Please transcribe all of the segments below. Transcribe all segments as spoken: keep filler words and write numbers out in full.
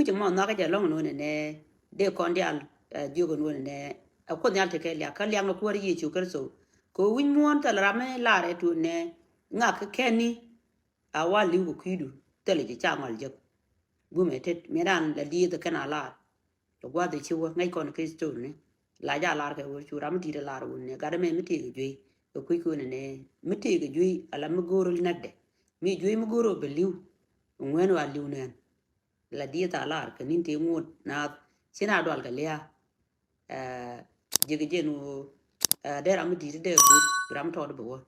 ci mɔ nhɔakä jɛ lɔ̱ŋ ni wä nɛ nɛ dee kɔn diaal jiök ni wä nɛ nɛ. A Kuoth Nhial tekɛ liak kä liak ni Kuäär Yecu Kritho. Kɛ wi̱c muɔ̱ɔ̱n thil ram mi lar ɛ tuun nɛ ŋak kä kɛn ni a wa li̱w kɛ kui̱du thil ci ca ŋɔl jek. Bumɛ tet mi ran la dieth kɛn a lar. Kɛ gua̱th ci wä ŋäc kɔn Kritho ni la ja lar kɛ wä cu ram mi ti̱i̱t a lar wun nɛ gat mɛ mi tëëk juey. Kɛ kui̱ kun nɛ mi tëëk juey ala mi go̱o̱r näkdɛ mi juey mi go̱o̱r bɛ li̱w. Ŋuɛn wa li̱w nɛn la dieth a lar kɛ ni̱n tëë ŋuɔ̱t naath ci na dual kɛ lia̱a̱. Jiɛk jɛn ɣöö dee ram mi di̱i̱t dee gui̱t ram tɔɔt bɛ wä.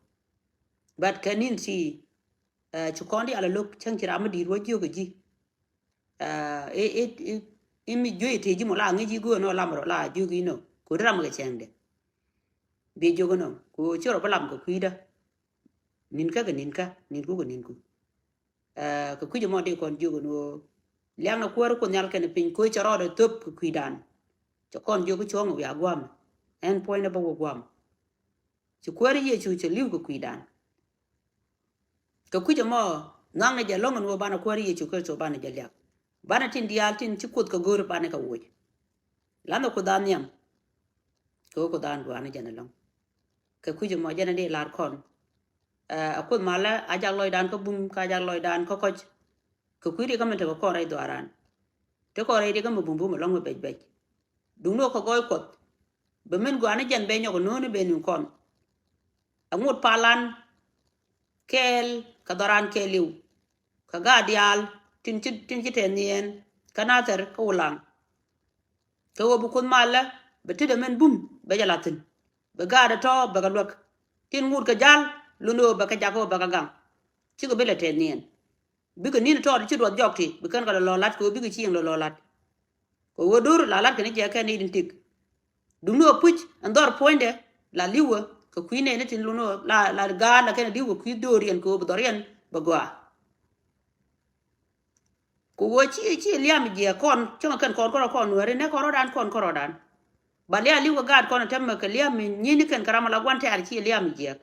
But kɛ ni̱n ci ci kɔn di ala lo̱k cäŋ ci ram mi di̱i̱t wä jiök ji̱. Imi juey te ji̱ mɔ la ŋi̱c ji̱ go̱o̱n ɔ lam rɔ la jiök inɔ ko̱di ram kɛ cɛŋdɛ. Bi jiök inɔ ko ci rɔ bi lam kɛ kui̱dä. Ni̱n kä kɛ ni̱n kä ni̱n ku kɛ ni̱n ku. Kɛ kui̱c ɛmɔ dee kɔn jiök ɛn ɣöö liak ni Kuäär Kuoth Nhial kɛnɛ piny koc cɛ rɔɔdɛ thöp kɛ kui̱dan. Cɛ kɔn jiök kä cuɔ̱ŋ wiaa gua̱a̱m ɛn puɔ̱nydɛ bä wä gua̱a̱m. Ci Kuäär Yecu cɛ li̱w kɛ kui̱dan. Kɛ kui̱c ɛmɔ nhɔaknɛ jɛ lɔ̱ŋ ɛn ɣöö banɛ Kuäär Yecu Kritho banɛ jɛ liak. Banɛ tin diaal tin ci Kuoth kɛ go̱o̱r banɛ kɛ woc. Lanɛ Kuoth a nhiam. Kɛ ɣöö Kuoth a duaani jɛn ɛlɔ̱ŋ. Kɛ kui̱c ɛmɔ jɛn ɛ dee lar kɔn. A Kuoth malä a jak lɔcdan kä bum kä a jak lɔcdan kä kɔc. Kɛ kui̱ rikä min tekɛ kɔn rɛy dhuaaran. Te kɔn rɛy rikä mi bum bum ɛlɔ̱ŋ mi bɛc bɛc. Duŋni ɣöö kɛ gɔɔy Kuɔth bɛ min gɔaa ni jɛn bɛ nyɔk ɛ no̱o̱ni bɛ ni̱n kɔn. Ɛ ŋot palan kɛɛl kɛ dhɔran kɛɛliw. Kɛ gaat diaal tin ci tin ci tɛth niɛɛn kä Nathɛr kä Wulaŋ. Kɛ ɣöö bi Kuoth malä bɛ tetdɛ min bum bɛ jɛ la̱th thi̱n. Bɛ gaatdɛ tɔ̱ bɛ kɛ luäk tin ŋut kɛ ja̱l lun ɣöö bɛ kɛ jakä ɣöö bɛ kɛ gaŋ. Cikɛ bi lɛ tɛth niɛn bikɛ ni̱n tɔɔt ci duɔth jɔk ti bi kɛn kɛ lɔ lɔ la̱t kɛ ɣöö bikɛ cieŋ lɔ lɔ la̱t. Kɛ ɣöö do̱r la la̱t kɛ ni jɛ kɛn ni din tik. Duŋni ɣöö puc ɛn dhɔr puɔ̱nydɛ la li̱wä kɛ kui̱ nɛy ni tin lun ɣöö la la gaat la kɛn li̱w kɛ kui̱ do̱riɛn kɛ ɣöö bi dhɔriɛn bɛ gɔaa. Kɛ ɣöö ci ci liam jiɛk kɔn cäŋ kɛn kɔn kärɔ kɔn nuääri nɛ kɔn rɔ̱dan kɔn kärɔ̱dan. Ba liam li̱w kɛ gaat kɔn tɛmɛ kɛ liam mi nyini kɛn kɛ ram ala gua̱n tɛ̈r ci liam jiɛk.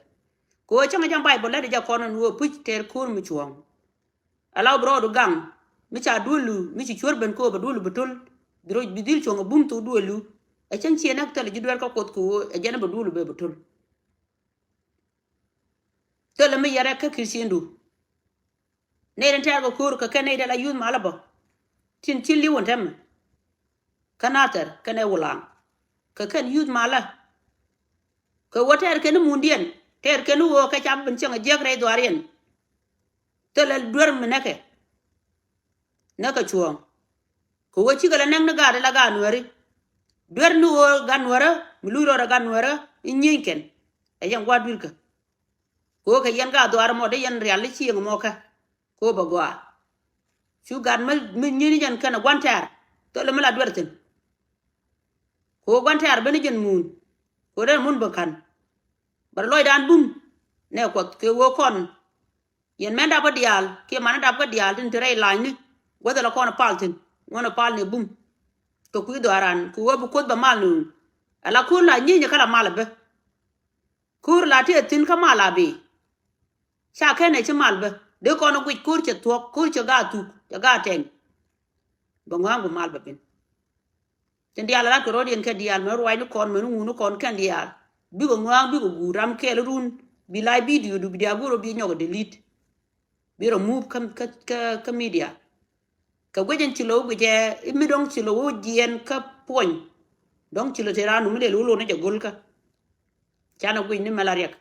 Kɛ ɣöö cäŋ jam Bayböl lät jɛ kɔn ɛn ɣöö puc tɛr ko̱r mi cuɔ̱ɔ̱ŋ. Ala wä bi rɔɔdu gaŋ mi ca duelu mi ci cuer ben kɛ ɣöö bɛ duelu bi töl. Bi rɔ bi dhil cuɔ̱ŋ ɛ bum thok duelu. Ɛ cäŋ ciɛ näk thilɛ ji̱ dueer kä Kuoth kɛ ɣöö ɛ jɛn ɛ bɛ duelu bɛ bi töl. Thilɛ mi yɛrɛ kä Christiandu. Nɛy den tɛ̈r kɛ ko̱r kɛ kɛn nɛy den la yuth malä bä. Tin ci li̱w ɛn tɛmɛ. Kä Nathɛr kɛnɛ Wulaŋ kɛ kɛn yuth malä. Kɛ ɣöö tɛɛr kɛn ni mundiɛn tɛɛr kɛn ni ɣöö kɛ ca bi ben cieŋ a jiäk rɛy dhuaariɛn. Thilɛ duer mi näkɛ näkɛ cuɔ̱ɔ̱ŋ. Kɛ ɣöö cikɛ lɛ näk ni gaat la gaat nuääri. Duer ni ɣöö gaat nuäärä mi luc rɔɔdɛ gaat nuäärä i̱ nyieeny kɛn. Ɛ yɛn gua̱a̱r dui̱rkä. Kɛ ɣöö kɛ yɛn gaat dhuaar mɔ dee yɛn rial i̱ cieŋ mɔ kä. Kɛ ɣöö bɛ gɔaa. Cu gat mi mi nyieeny jɛn kɛn ɛ gua̱n tɛ̈r thilɛ mi la duer thi̱n. Kɛ ɣöö gua̱n tɛ̈r ben jɛn muun. Kɛ ɣöö den mun bä ka̱n. Bɛ lɔcdan bum nɛ Kuɔth kɛ ɣöö kɔn. Yɛn mɛn dap kä diaal kiɛ man dap kä diaal tin te rɛy lanyni. Guäth ala kɔn pal thi̱n ŋuɔ̱n pal ni bum. Kɛ kui̱ dhɔaaran kɛ ɣöö bi Kuoth bɛ mal ni ɣöö ala ko̱r la nyieeny kä la mal a bä. Ko̱r la tëë thi̱n kä mal a bi. Ca kɛn ɛ ci mal bä dee kɔn guic ko̱r cɛ thuɔ̱k ko̱r cɛ gaat thuk cɛ gaat tɛŋ. Bɛ ŋɔ̱a̱ŋ bi mal bɛ bin. Tin diaal lat kɛ rɔ̱diɛn kɛ diaal mɛ ruacni kɔn mɛ ni ŋuni kɔn kɛn diaal. Bikɛ ŋɔ̱a̱ŋ bikɛ guur ram kɛɛl run bi la video du bi diaal go̱r rɔ bi nyɔk delete. Bi rɔ move kä kä kä media. Kɛ guic ɛn ci lo̱w guic ɛ mi dɔ̱ŋ ci lo̱w jiɛɛn kä puɔ̱ny. Dɔ̱ŋ ci lo̱ te raan nu mi lel wä lo̱n ni jɛ go̱l kä. Canɛ guic ni mɛ la riɛk.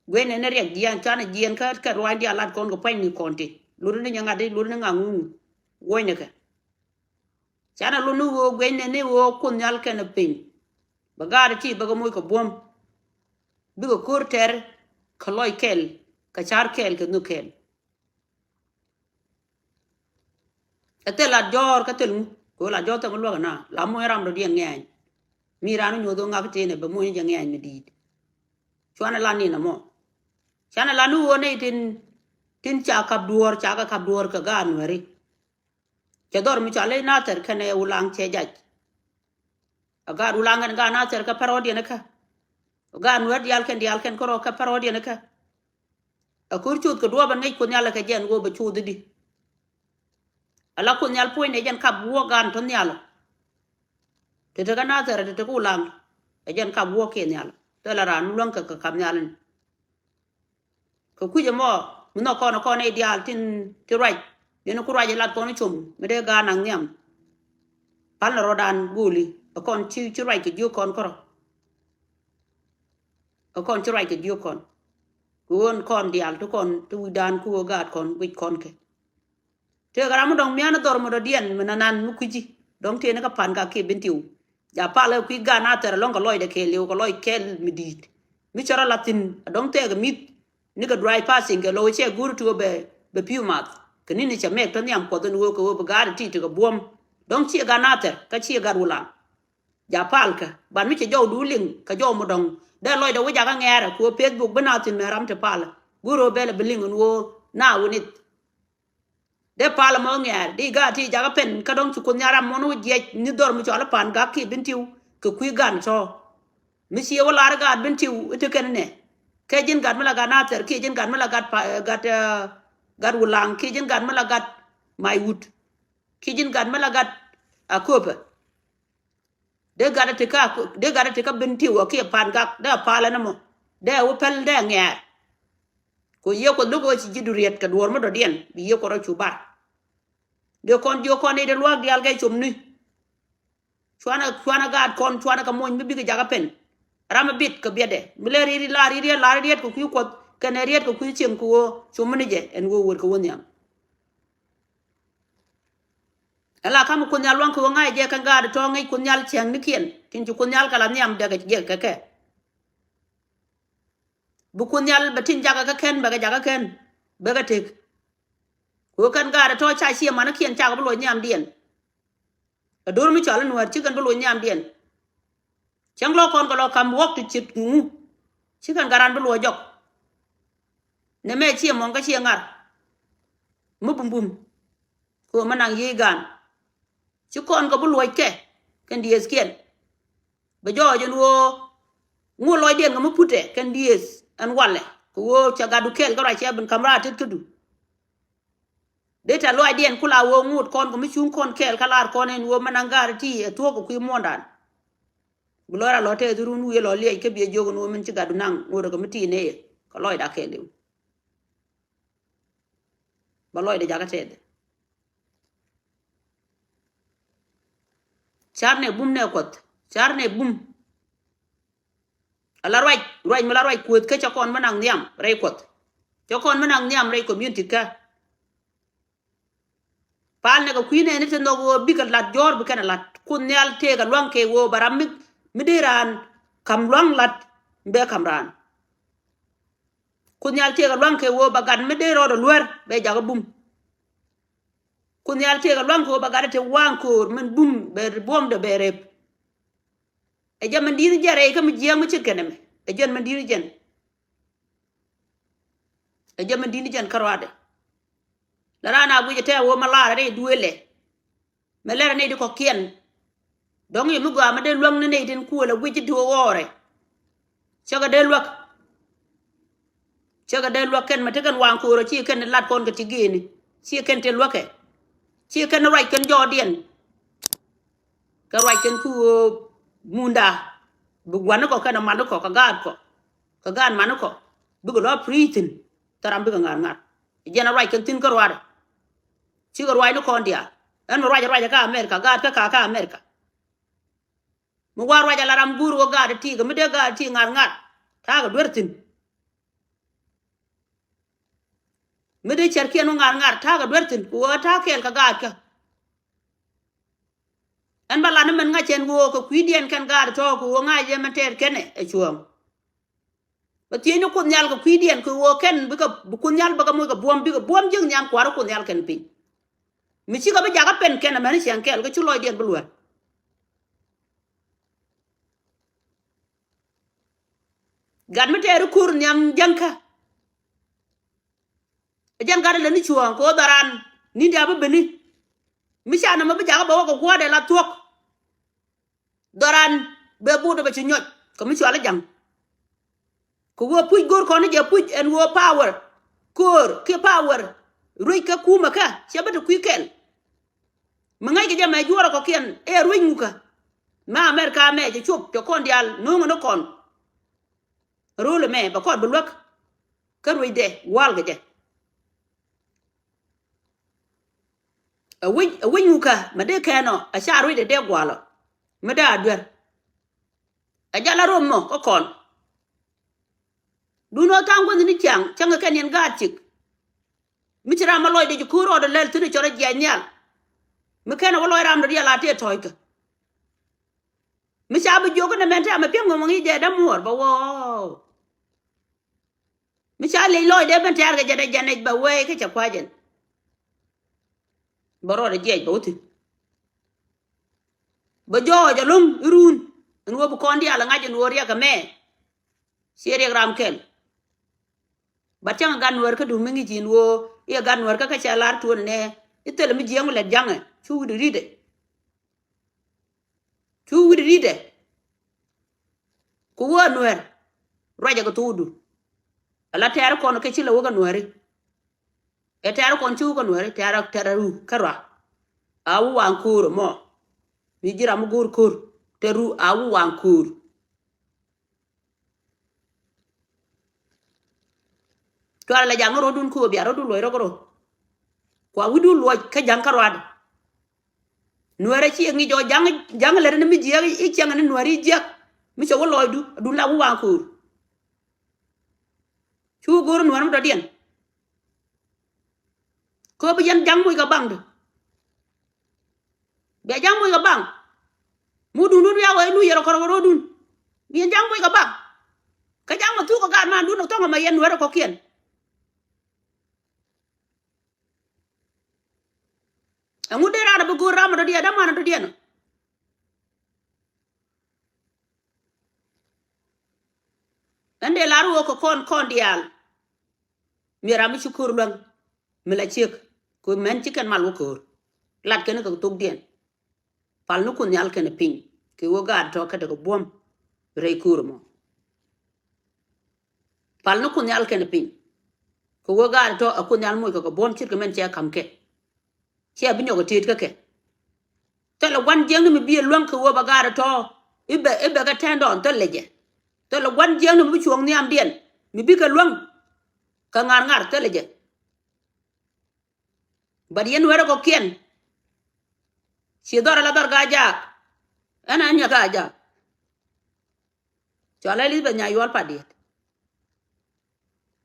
Guic nɛ ni riɛk jiɛɛn canɛ jiɛɛn kä kɛ ruaacni diaal lat kɔn kɛ pua̱ny ni kɔn ti lo̱n ni nyɛ ŋa̱t di lo̱n ni ŋa̱ ŋuŋ. Guɔ̱cnɛ kɛ. Canɛ lo̱n ni ɣöö guic nɛ ni ɣöö Kuoth Nhial kɛnɛ piny. Bɛ gaat ti bɛ kɛ moc kɛ buɔ̱m. Bikɛ ko̱r tɛr kɛ lɔc kɛl kɛ ca̱r kɛl kɛ nhök kɛl. Ɛ thil lat jɔ̱ɔ̱r kä thil ŋu kɛ ɣöö lat jɔ̱ɔ̱r thil mi luäk ɛna la moc ram dɔ̱diɛn ŋɛ̈ny. Mi raan wä nyoth ɣöö ŋak tëë nɛ bɛ moc ni jɛ ŋɛ̈ny mi di̱i̱t. Cuanɛ lat ni nɛ mɔ. Canɛ lat ni ɣöö nɛy tin tin ca kap duɔ̱ɔ̱r ca kɛ kap duɔ̱ɔ̱r kɛ gaat nuääri. Cɛ dhɔr mi cɔal i̱ Nathɛr kɛnɛ Wulaŋ cɛ jac. A gaat Wulaŋ kɛnɛ gaat Nathɛr kɛ pɛr ɣɔ̱diɛn ikä. Gaat nuäär diaal kɛn diaal kɛn kärɔ̱ kɛ pɛr ɣɔ̱diɛn ikä. A ko̱r coth kɛ duɔ̱ɔ̱p ɛn ŋäc Kuoth Nhial kɛ jɛn ɣöö bɛ coth i̱di. Ala Kuoth Nhial puɔ̱nydɛ jɛn kap wuɔ̱k gan tɔ̱ nhial. Te te kä Nathɛr te te kä Wulaŋ, ɛ jɛn kap wuɔ̱k kiɛ nhial. Thilɛ raan mi luäŋ kɛ kɛ kap nhial ni. Kɛ kui̱c ɛmɔ mi nhɔk kɔn ɛ kɔn nɛy diaal tin ti ruac, yɛn ku ruac ɛ lat kɔn i̱ com mi dee gaat naŋ nhiam. Pal ni rɔ̱dan gööli ɛ kɔn ci, ci ruac kɛ jiök kɔn kärɔ̱. Ɛ kɔn ci ruac kɛ jiök kɔn. Kɛ ɣöö ɛn kɔn diaal ti kɔn ti wi̱cdan ku ɣöö gaat kɔn guic kɔn kɛ. Tëëkɛ ram mi dɔ̱ŋ mia̱a̱n dhɔr mi dɔ̱diɛn mi nanan mi kui̱ci. Dɔ̱ŋ tëë ni kä Pan Gak kiɛ Bentiu. Ja pal ɛ kui̱ gaat Nathɛr ɛlɔ̱ŋ kɛ lɔcdɛ kɛɛliw kɛ lɔc kɛl mi di̱i̱t. Mi cɔr ala thi̱n a dɔ̱ŋ tëëkɛ mi̱th. Nikɛ dry passing kɛ lo̱w cɛ go̱o̱r ti ɣöö bɛ, bɛ pi̱w math. Kɛ ni̱n ni cɛ mɛk tɔ̱ nhiam Kuɔth ɛn ɣöö kɛ ɣöö bi gaat ɛ ti tekɛ buɔ̱m. Dɔ̱ŋ ciɛ gat Nathɛr kä ciɛ gat Wulaŋ. Ja palkä ban mi cɛ jɔwdu liŋ kɛ jɔw mi dɔ̱ŋ. Dee lɔcdɛ wä jakä ŋɛɛrɛ kɛ ɣöö Facebook bi na thi̱n mɛ ram ti palä. Go̱o̱r ɣöö bɛl ɛ bi liŋ ɛn ɣöö na wä nith. Dee pal ɛmɔ ŋɛɛr di gaat ti jakä pɛn kä dɔ̱ŋ ci Kuoth Nhial ram muɔ̱n wä jiɛc ni dhɔr mi cɔal i̱ Pan Gak kiɛ Bentiu kɛ kui̱ gan tɔ̱. Mi ciɛ wä lar i̱ gaat Bentiu i̱ te kɛn inɛ. Kɛ ji̱n gat mi la gat Nathɛr kiɛ ji̱n gat mi la gat Pa-, gat, eh, gat Wulaŋ kiɛ ji̱n gat mi la gat Maiwut. Kiɛ ji̱n gat mi la gat Aköpɛ. Dee gat ɛ ti kä, dee gat ɛ ti kä Bentiu ɔ kiɛ Pan Gak dee ɛ pal ɛn ɛmɔ. Dee ɛ wä pɛl dee ɛ ŋɛɛr. Kɛ ɣöö Yiëë Kuɔth lo̱k ɣöö ci ji̱ duriɛt kɛ duɔ̱ɔ̱r mi dɔ̱diɛn bi Yiëë Kuɔth rɔ cu bar. Dee kɔn jiök kɔn i̱ dee luaak diaal kɛ com ni. Cuanɛ, cuanɛ gaat kɔn, cuanɛ kɛ mony mi bikɛ jakä pɛn. Ram mi bit kɛ biɛtdɛ mi lɛ ri̱t la ri̱t riɛt la ri̱t riɛt kɛ kui̱ Kuɔth kɛnɛ riɛt kɛ kui̱ cieŋ kɛ ɣöö com mi ni jɛ ɛn ɣöö wër kɛ wä nhiam. Ala ka̱m Kuoth Nhial luaŋ kɛ ɣöö ŋa̱c jɛ kɛn gaat tɔ̱ ŋäc Kuoth Nhial cäŋnikiɛn tin ci Kuoth Nhial kɛ la nhiam dɛkɛ jɛ kɛ kɛ. Bi Kuoth Nhial bɛ tin jakä kä kɛn bɛ kɛ jakä kɛn bɛ kɛ tek. Kɛ ɣöö kɛn gaat tɔ̱ ca ciɛ manikiɛn cakɛ bi luɔc nhiamdiɛn. Ɛ do̱r mi cɔal i̱ Nuäär ci kɛn bi luɔc nhiamdiɛn. Cäŋ lɔ kɔn kɛ lɔ ka̱m wuɔ̱k ti ce̱t ŋu ci kɛn gat ran bi luɔc jɔk. Nɛ mɛ ciɛ mɔŋ kä ciɛ ŋar mi bumbum. Kɛ ɣöö mi naŋ yiëë gan ci kɔn kɛ bi luɔckɛ kɛn diëëthkiɛn. Bɛ jɔɔc ɛn ɣöö ŋu lɔcdiɛn kɛ mi puttɛ kɛn diëëth ɛn walɛ kɛ ɣöö cɛ gatdu kɛɛl kä ruac cɛ ben ka̱m raar tet kädu. Dee tɛ lɔaacdiɛn kula ɣöö ŋot kɔn kɛ mi cuŋ kɔn kɛɛl kä lar kɔn ɛn ɣöö mi naŋ gaat ti ɛ thuɔ̱k kɛ kui̱ muɔ̱ɔ̱ndan. Bi lɔc ran lɔ tɛth run wi̱i̱ lɔ liɛc kä biɛ jiök ɛn ɣöö min ci gatdu naŋ ŋot kɛ mi ti nɛy ɛ kɛ lɔcda kɛɛliw. Bä lɔcdɛ jakä tɛth. Car nɛ bum nɛ Kuɔth, car nɛ bum. Ala ruac, ruac mi la ruac Kuɔth kä cä kɔn mi naŋ nhiam rɛy Kuɔth. Cä kɔn mi naŋ nhiam rɛy community kä. Pal nɛ kɛ kui̱ nɛɛni te nhɔk ɣöö bikɛ lat jɔ̱ɔ̱r bi kɛn ɛ lat. Kuoth Nhial tëëkɛ luaŋ kɛ ɣöö bɛ ram mi, mi dee raan ka̱m luaŋ lat, bɛ ka̱m raan. Kuoth Nhial tëëkɛ luaŋ kɛ ɣöö bɛ gat mi dee rɔɔdɛ luär bɛ jakä bum. Kuoth Nhial tëëkɛ luaŋ kɛ ɣöö bɛ gat ɛ te waŋ köör min bum bɛ buɔ̱mdɛ bɛ rep. Ɛ jɛ min di̱t ni jɛn rɛy kä mi jiääk mi ce̱tkɛ nɛmɛ. Ɛ jɛn min di̱t ni jɛn. Ɛ jɛ min di̱t ni jɛn kärɔaadɛ. La raan a guic ɛ tɛ̈ ɣöö ma laarɛ rɛy duëëlɛ. Mɛ lɛrɛ nɛy ti kɔ̱kiɛn. Dɔ̱ŋ yɛ mi gɔaa mi dee luäk ni nɛy tin kuël ɛ guic ti ɣɔɔrɛ. Cäkɛ dee luäk. Cäkɛ dee luäk kɛn mɛ te kɛn waŋ köörä ci kɛn lat kɔn kɛ ti gëëni. Ci kɛn te luäkɛ. Ci kɛn ruac kɛn jɔɔdiɛn. Kɛ ruac kɛn ki ɣöö munda. Bi gua̱n ni kɔ kɛn ɛ man ni kɔ kɛ gaat kɔ. Kɛ gaat man ni kɔ. Bikɛ lɔ piri̱i̱ thi̱n. Thɛram bikɛ ŋa̱r ŋa̱r. Jɛn a ruac kɛn thi̱n kä ruaadɛ. Cikɛ ruac ni kɔn diaal. Ɛn mi ruac ruac kä America, gaat kä ka kä America. Mi wa ruac ala ram guur wä gaat ti kɛ mi dee gaat ti ŋa̱r ŋa̱r. Ta̱a̱ kɛ duer thi̱n. Mi dee cɛrkiɛn wä ŋa̱r ŋa̱r ta̱a̱ kɛ duer thi̱n. Ku wä ta̱a̱ kɛɛl kɛ gaat kä. Ɛn bä lat ni mɛn ŋa̱c ɛn ɣöö kɛ kui̱diɛn kɛn gaat tɔ̱ kɛ ɣöö ŋa̱c ɛn mɛn tɛɛr kɛnɛ ɛ cuɔ̱ɔ̱ŋ. Bɛ thiec ni Kuoth Nhial kɛ kui̱diɛn kɛ ɣöö kɛn bikɛ, bi Kuoth Nhial bikɛ moc kɛ buɔ̱m, bikɛ buɔ̱m jiäk nhiam kua̱r Kuoth Nhial kɛn piny. Mi cikɛ bi jakä pɛn kɛn amäni ciaŋ kɛɛl kä cu lɔcdiɛn bi luäär. Gat mi tɛɛr i̱ ko̱r nhiam jäŋkä. Ɛ jɛn gat ilɛ ni cuɔ̱ɔ̱ŋ kɛ ɣöö dhɔran ni̱n diaal bi beni. Mi ca nɔmɔ bi jakä bɛ wä kɛ kuäärɛ la thuɔ̱k. Dhɔran bɛ bot bɛ ci nyɔc kɛ mi cual i̱ ja̱ŋ. Kɛ ɣöö puc go̱r kɔn i̱ jɛ puc ɛn ɣöö power. Köör kiɛ power. Ruec kɛ kumɛ kä cɛ bä te kui̱ kɛl. Mi ŋäc kɛ jɛ mɛ juɔrɛ kɔkiɛn ɛ ruec ŋukä. Mɛ Amerika mɛ cɛ cuɔp cɛ kɔn diaal no̱o̱ŋɛ ni kɔn. Ro̱l ɛmɛ bɛ kɔn bi luäk. Kä ruecdɛ gua̱a̱l kɛ jɛ. Ɛ wi̱c ɛ wi̱c ŋukä mɛ dee kɛn ɔ a ca ruecdɛ dee gua̱a̱l ɔ. Mi dee a duer. Ɛ jal a rom mɔ kä kɔn. Duundɛ ɣöö tha̱a̱ŋ guäthni ni ciaŋ cäŋɛ kɛn yɛn gaat cik. Mi ci ram mi lɔcdɛ ci ko̱o̱r rɔɔdɛ lɛl thi̱n cɔl rɔ jiac nhial. Mi kɛn ɛ wä lɔc ram dɔ̱diɛn la tëë tɔ̱ɔ̱ckä. Mi ca bi jiök inɛ mɛn tɛ̈ amɛ piɛŋ ŋuɔ̱ŋ i̱ jɛ dämuɔɔr bɛ wä. Mi ca lec lɔcdɛ ben tɛ̈r kɛ jɛ dɛ jɛ nɛc bɛ wee kä cɛ kua̱c ɛn. Bɛ rɔɔdɛ jiɛc bɛ wä thi̱n. Bɛ jɔɔc ɛlɔ̱ŋ i̱ ruun ɛn ɣöö bi kɔn diaal ɛ ŋa̱c ɛn ɣöö riɛk ɛmɛ. Ciɛ riɛk ram kɛl. Bat cäŋ ɛ gat nuäär kä duŋ mi ŋi̱c in ɣöö i̱ ɛ gat nuäär kä kä cɛ lar tuɔɔn ɛnɛ i̱ thilɛ mi jiääk mi lɛt ja̱ŋɛ cu wi̱cdɛ ri̱tdɛ. Cu wi̱cdɛ ri̱tdɛ. Ku wä nuäär ruacɛ kɛ thokdu. Ala tɛ̈r kɔn kɛ ci lɛ wä kä nuääri. Ɛ tɛ̈r kɔn ci wä kä nuääri tɛ̈r tɛ̈r ru kä rua. A wä waŋ ko̱o̱r ɛmɔ. Mi ji̱ ram mi go̱o̱r ko̱o̱r tɛ̈r ru a wä waŋ ko̱o̱r. Cuarɛ la jaŋ rɔ̱dun ku bia rɔ̱dun luɔc rɔ̱k rɔ̱. Kua wi̱dun luɔc kä jaŋ kä ruaadɛ. Nuäärä ci ŋi̱c jɔɔ jaŋ jaŋ lɛr ni mi jiɛk i̱ ciɛŋ ni nuäär i̱ jiɛk. Mi cɛ wä lɔcdu adun la wä waŋ ko̱o̱r. Cu go̱o̱r nuäär mi dɔ̱diɛn. Kööp bi yɛn ja̱ŋ moc kɛ baŋ di. Bia ja̱ŋ moc kɛ baŋ. Mudun dun bia wee lu yɛr ɔ kɔrɔ kɛ ro̱dun. Bi yɛn ja̱ŋ moc kɛ baŋ. Kä ja̱ŋ mɔ thuk kɛ gaat man dun ɔ thɔŋ ɛmɛ yɛn nuäär ɔ kɔ̱kiɛn. Ɛŋu dee raan ɔ bi go̱o̱r ram ɔ dɔ̱diɛn däman ɔ dɔ̱diɛn ɔ. Ɛn dee lar wä kɛ kɔn kɔn diaal. Mi ram mi ci ko̱r luäŋ mi la ciek kɛ mɛn ci kɛn mal wä ko̱r. Lat kɛn kɛ thokdiɛn. Pal ni kun nhial kɛn piny kɛ wä gaat tɔ kɛ tekɛ buɔ̱m rɛy ko̱r mɔ. Pal ni kun nhial kɛn piny kɛ wä gaat tɔ a kun nhial moc kɛ kɛ buɔ̱m ce̱tkɛ mɛn cɛ ka̱m kɛ. Ciɛ bi nyɔk ɛ tet kä kɛ. Thilɛ gua̱n jiäkni mi bi ɛ luäŋ kɛ ɣöö bɛ gaat ɛ tɔ̱ i̱ bɛ i̱ bɛ kɛ tɛ̱ndɔɔn thilɛ jɛ. Thilɛ gua̱n jiäkni mi bi cuɔ̱ɔ̱ŋ nhiamdiɛn mi bikɛ luäŋ kɛ ŋa̱r ŋa̱r thilɛ jɛ. But yɛn wɛrɛ kɔ̱kiɛn ci dhɔr ala dhɔr gaa jaak. Ɛn ɛn nyɛ gaa jaak. Cɔal Elizabeth Nyayuɔl Padiɛt.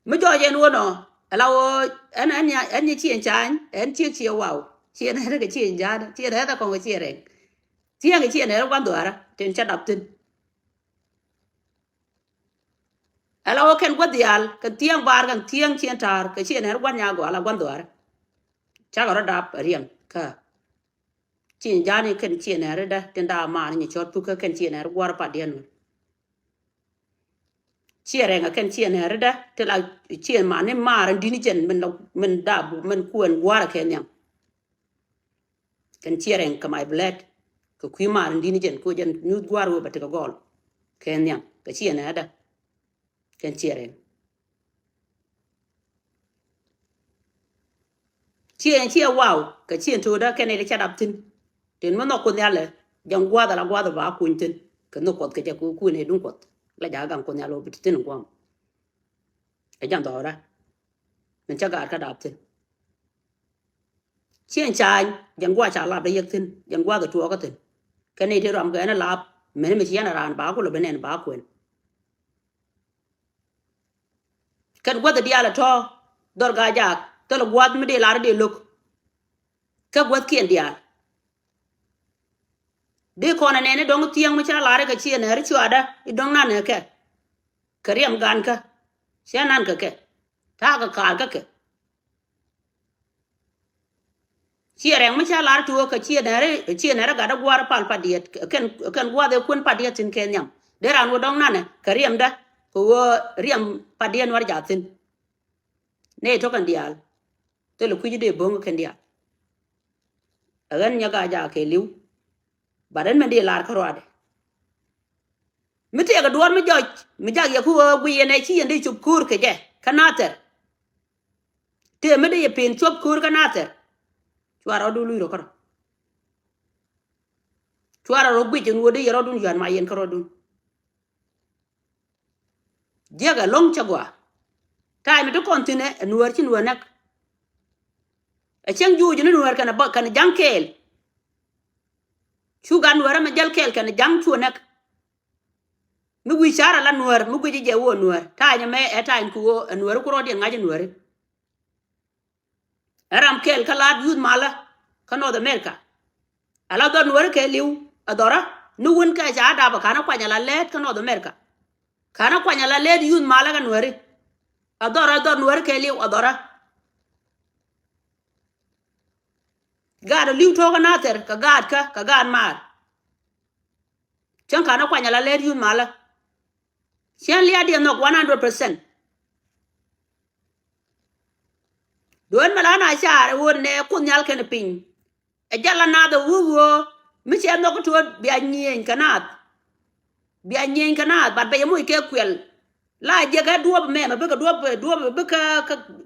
Mi jɔɔc ɛn wä nɔ ala wä ɛn ɛn nya ɛn nya ciëŋ ca̱a̱ny ɛn ciëŋ ciɛ waw ciɛ nɛr kɛ ciëŋ ja̱a̱n ciɛ nɛr kɛ kɔŋ kɛ ciɛ rɛŋ. Ciëŋ kɛ ciɛ nɛr gua̱n dhuaarä tin cä dap thi̱n. Ala wä kɛn gua̱th diaal kɛn thiäŋ baar kɛn thiäŋ ciɛn ta̱a̱r kɛ ciɛ nɛr gua̱n nya gɔaa la gua̱n dhuaarä. Cakɛ rɔ dap riɛm kä. Ciɛ nya̱a̱ni kɛn ciɛ nɛɛri dä tin da̱a̱ maan nyi cɔt pukä kɛn ciɛ nɛɛri gua̱r Padiɛn wä. Ciɛ rɛŋ a kɛn ciɛ nɛɛri dä ti la ciɛ mani maar in di̱ni jɛn min la min da̱a̱ min kuɛn gua̱r a kɛ nhiam. Kɛn ciɛ rɛŋ kɛ my blood kɛ kui̱ maar in di̱ni jɛn ko jɛn nyuth gua̱r wä bɛ ti kɛ gɔl kɛ nhiam kɛ ciɛ nɛɛri dä. Kɛn ciɛ rɛŋ. Ciɛ ciɛ waw kɛ ciɛ to̱o̱dä kɛn ilɛ ca dap thi̱n. Tin mi nhɔk Kuoth Nhial ɛ jɛn gua̱a̱th ala gua̱a̱th ba kuny thi̱n kɛ nhɔk Kuɔth kɛ jɛ kɛ kui̱n ɛ duŋ Kuɔth. La jakä gaŋ Kuoth Nhial ɔ bi ti thi̱n gua̱a̱m. Ɛ jɛn dhɔɔrä min ca gaat kä dap thi̱n. Ciɛ ca̱a̱ny jɛn gua̱a̱th ca lap dee yɛk thi̱n jɛn gua̱a̱th ɛ tuɔɔkä thi̱n. Kɛn iti ruam kɛ ɛn ɛ lap mɛn mi ci yɛn ɛ raan ba kulɛ bi nɛn ba kuɛn. Kɛn gua̱th diaal ɛ tɔ̱ dhɔr gaa jaak thilɛ gua̱th mi dee lar dee lo̱k. Kɛ gua̱thkiɛn diaal dee kɔn ɛ nɛn i̱ dɔ̱ŋ thiäŋ mi ca lar i̱ kɛ ciɛ nɛɛri cuaadä i̱ dɔ̱ŋ nan ɛ kɛ kɛ riɛm ga̱a̱nkä. Cɛ nan kɛ kɛ ta̱a̱ kɛ kaar kä kɛ. Ciɛ rɛŋ mi ca lar tuɔɔk kɛ ciɛ nɛri ciɛ nɛri gat dä gua̱r pal Padiɛt kɛn kɛn gua̱th ɛ kuën Padiɛt thi̱n kɛ nhiam. Dee raan wä dɔ̱ŋ nanɛ kɛ riɛmdä kɛ ɣöö riɛm Padiɛt nuɔr jath thi̱n. Nɛy tɔ̱ kɛn diaal thilɛ kui̱c dee bo̱ŋ kɛn diaal. Ɛ ɣän nyɛ gaa jaak kɛ li̱w. Bat ɣän mɛn dee lar kä ruaadɛ. Mi tëëkɛ duɔ̱ɔ̱r mi jɔc mi jak yɛ ku ɣöö guiy yɛn ɛ ci yɛn dee cop ko̱o̱r kɛ jɛ kä Nathɛr. Tëë mi dee yɛ pen cuɔp ko̱o̱r kä Nathɛr. Cua rɔɔdu luc rɔ kärɔ. Cuarɛ rɔ guic ɛn ɣöö dee yɛ rɔɔdun yuan ma yɛn kä rɔɔdun. Jiäkɛ lo̱ŋ cä gɔaa. Ta̱a̱ mi ti kɔn thi̱n ɛ nuäär ci nuäär näk. Ɛ cäŋ juuc ni nuäär kɛnɛ bä kɛnɛ ja̱ŋ kɛɛl. Cu gat nuäär ɛmɛ jäl kɛɛl kɛnɛ ja̱ŋ cuɛ näk. Mi wi̱i̱ ca̱r ala nuäär mi guic jɛ wä nuäär ta̱a̱ nyɛ mɛ ɛ ta̱a̱ nyɛ ku wä ɛ nuäär ku rɔɔdiɛn ŋa̱c ɛ nuäär. Ɛ ram kɛl kä la̱t youth malä kä North America. Ala dhɔr nuääri kɛ li̱w ɛ dhɔrä ni wun kɛ ca dap ɛ ka̱n ɛ kuany ala lɛɛt kä North America. Ka̱n ɛ kuany ala lɛɛt youth malä kä nuääri. Ɛ dhɔrä ɛ dhɔr nuääri kɛ li̱w ɛ dhɔrä. Gaat ɛ li̱w to̱o̱k kä nathɛr kɛ gaat kä kɛ gaat maar. Cäŋ ka̱n ɛ kuany ala lɛɛt youth malä. Cäŋ lia̱a̱diɛn nhɔk one hundred percent. Duɔ̱ɔ̱n mɛ la na caar ɛ ɣöö nɛ Kuoth Nhial kɛnɛ piny. Ɛ jal la naath ɛ ɣöö ɣöö mi cɛ nhɔk kä tuɔ̱ɔ̱t bia nyieny kɛ naath. Bia nyieny kɛ naath bat bɛ yɛ moc kɛ kuɛl. La jiɛkɛ duɔ̱ɔ̱p mɛ mɛ bikɛ duɔ̱ɔ̱p duɔ̱ɔ̱p bikɛ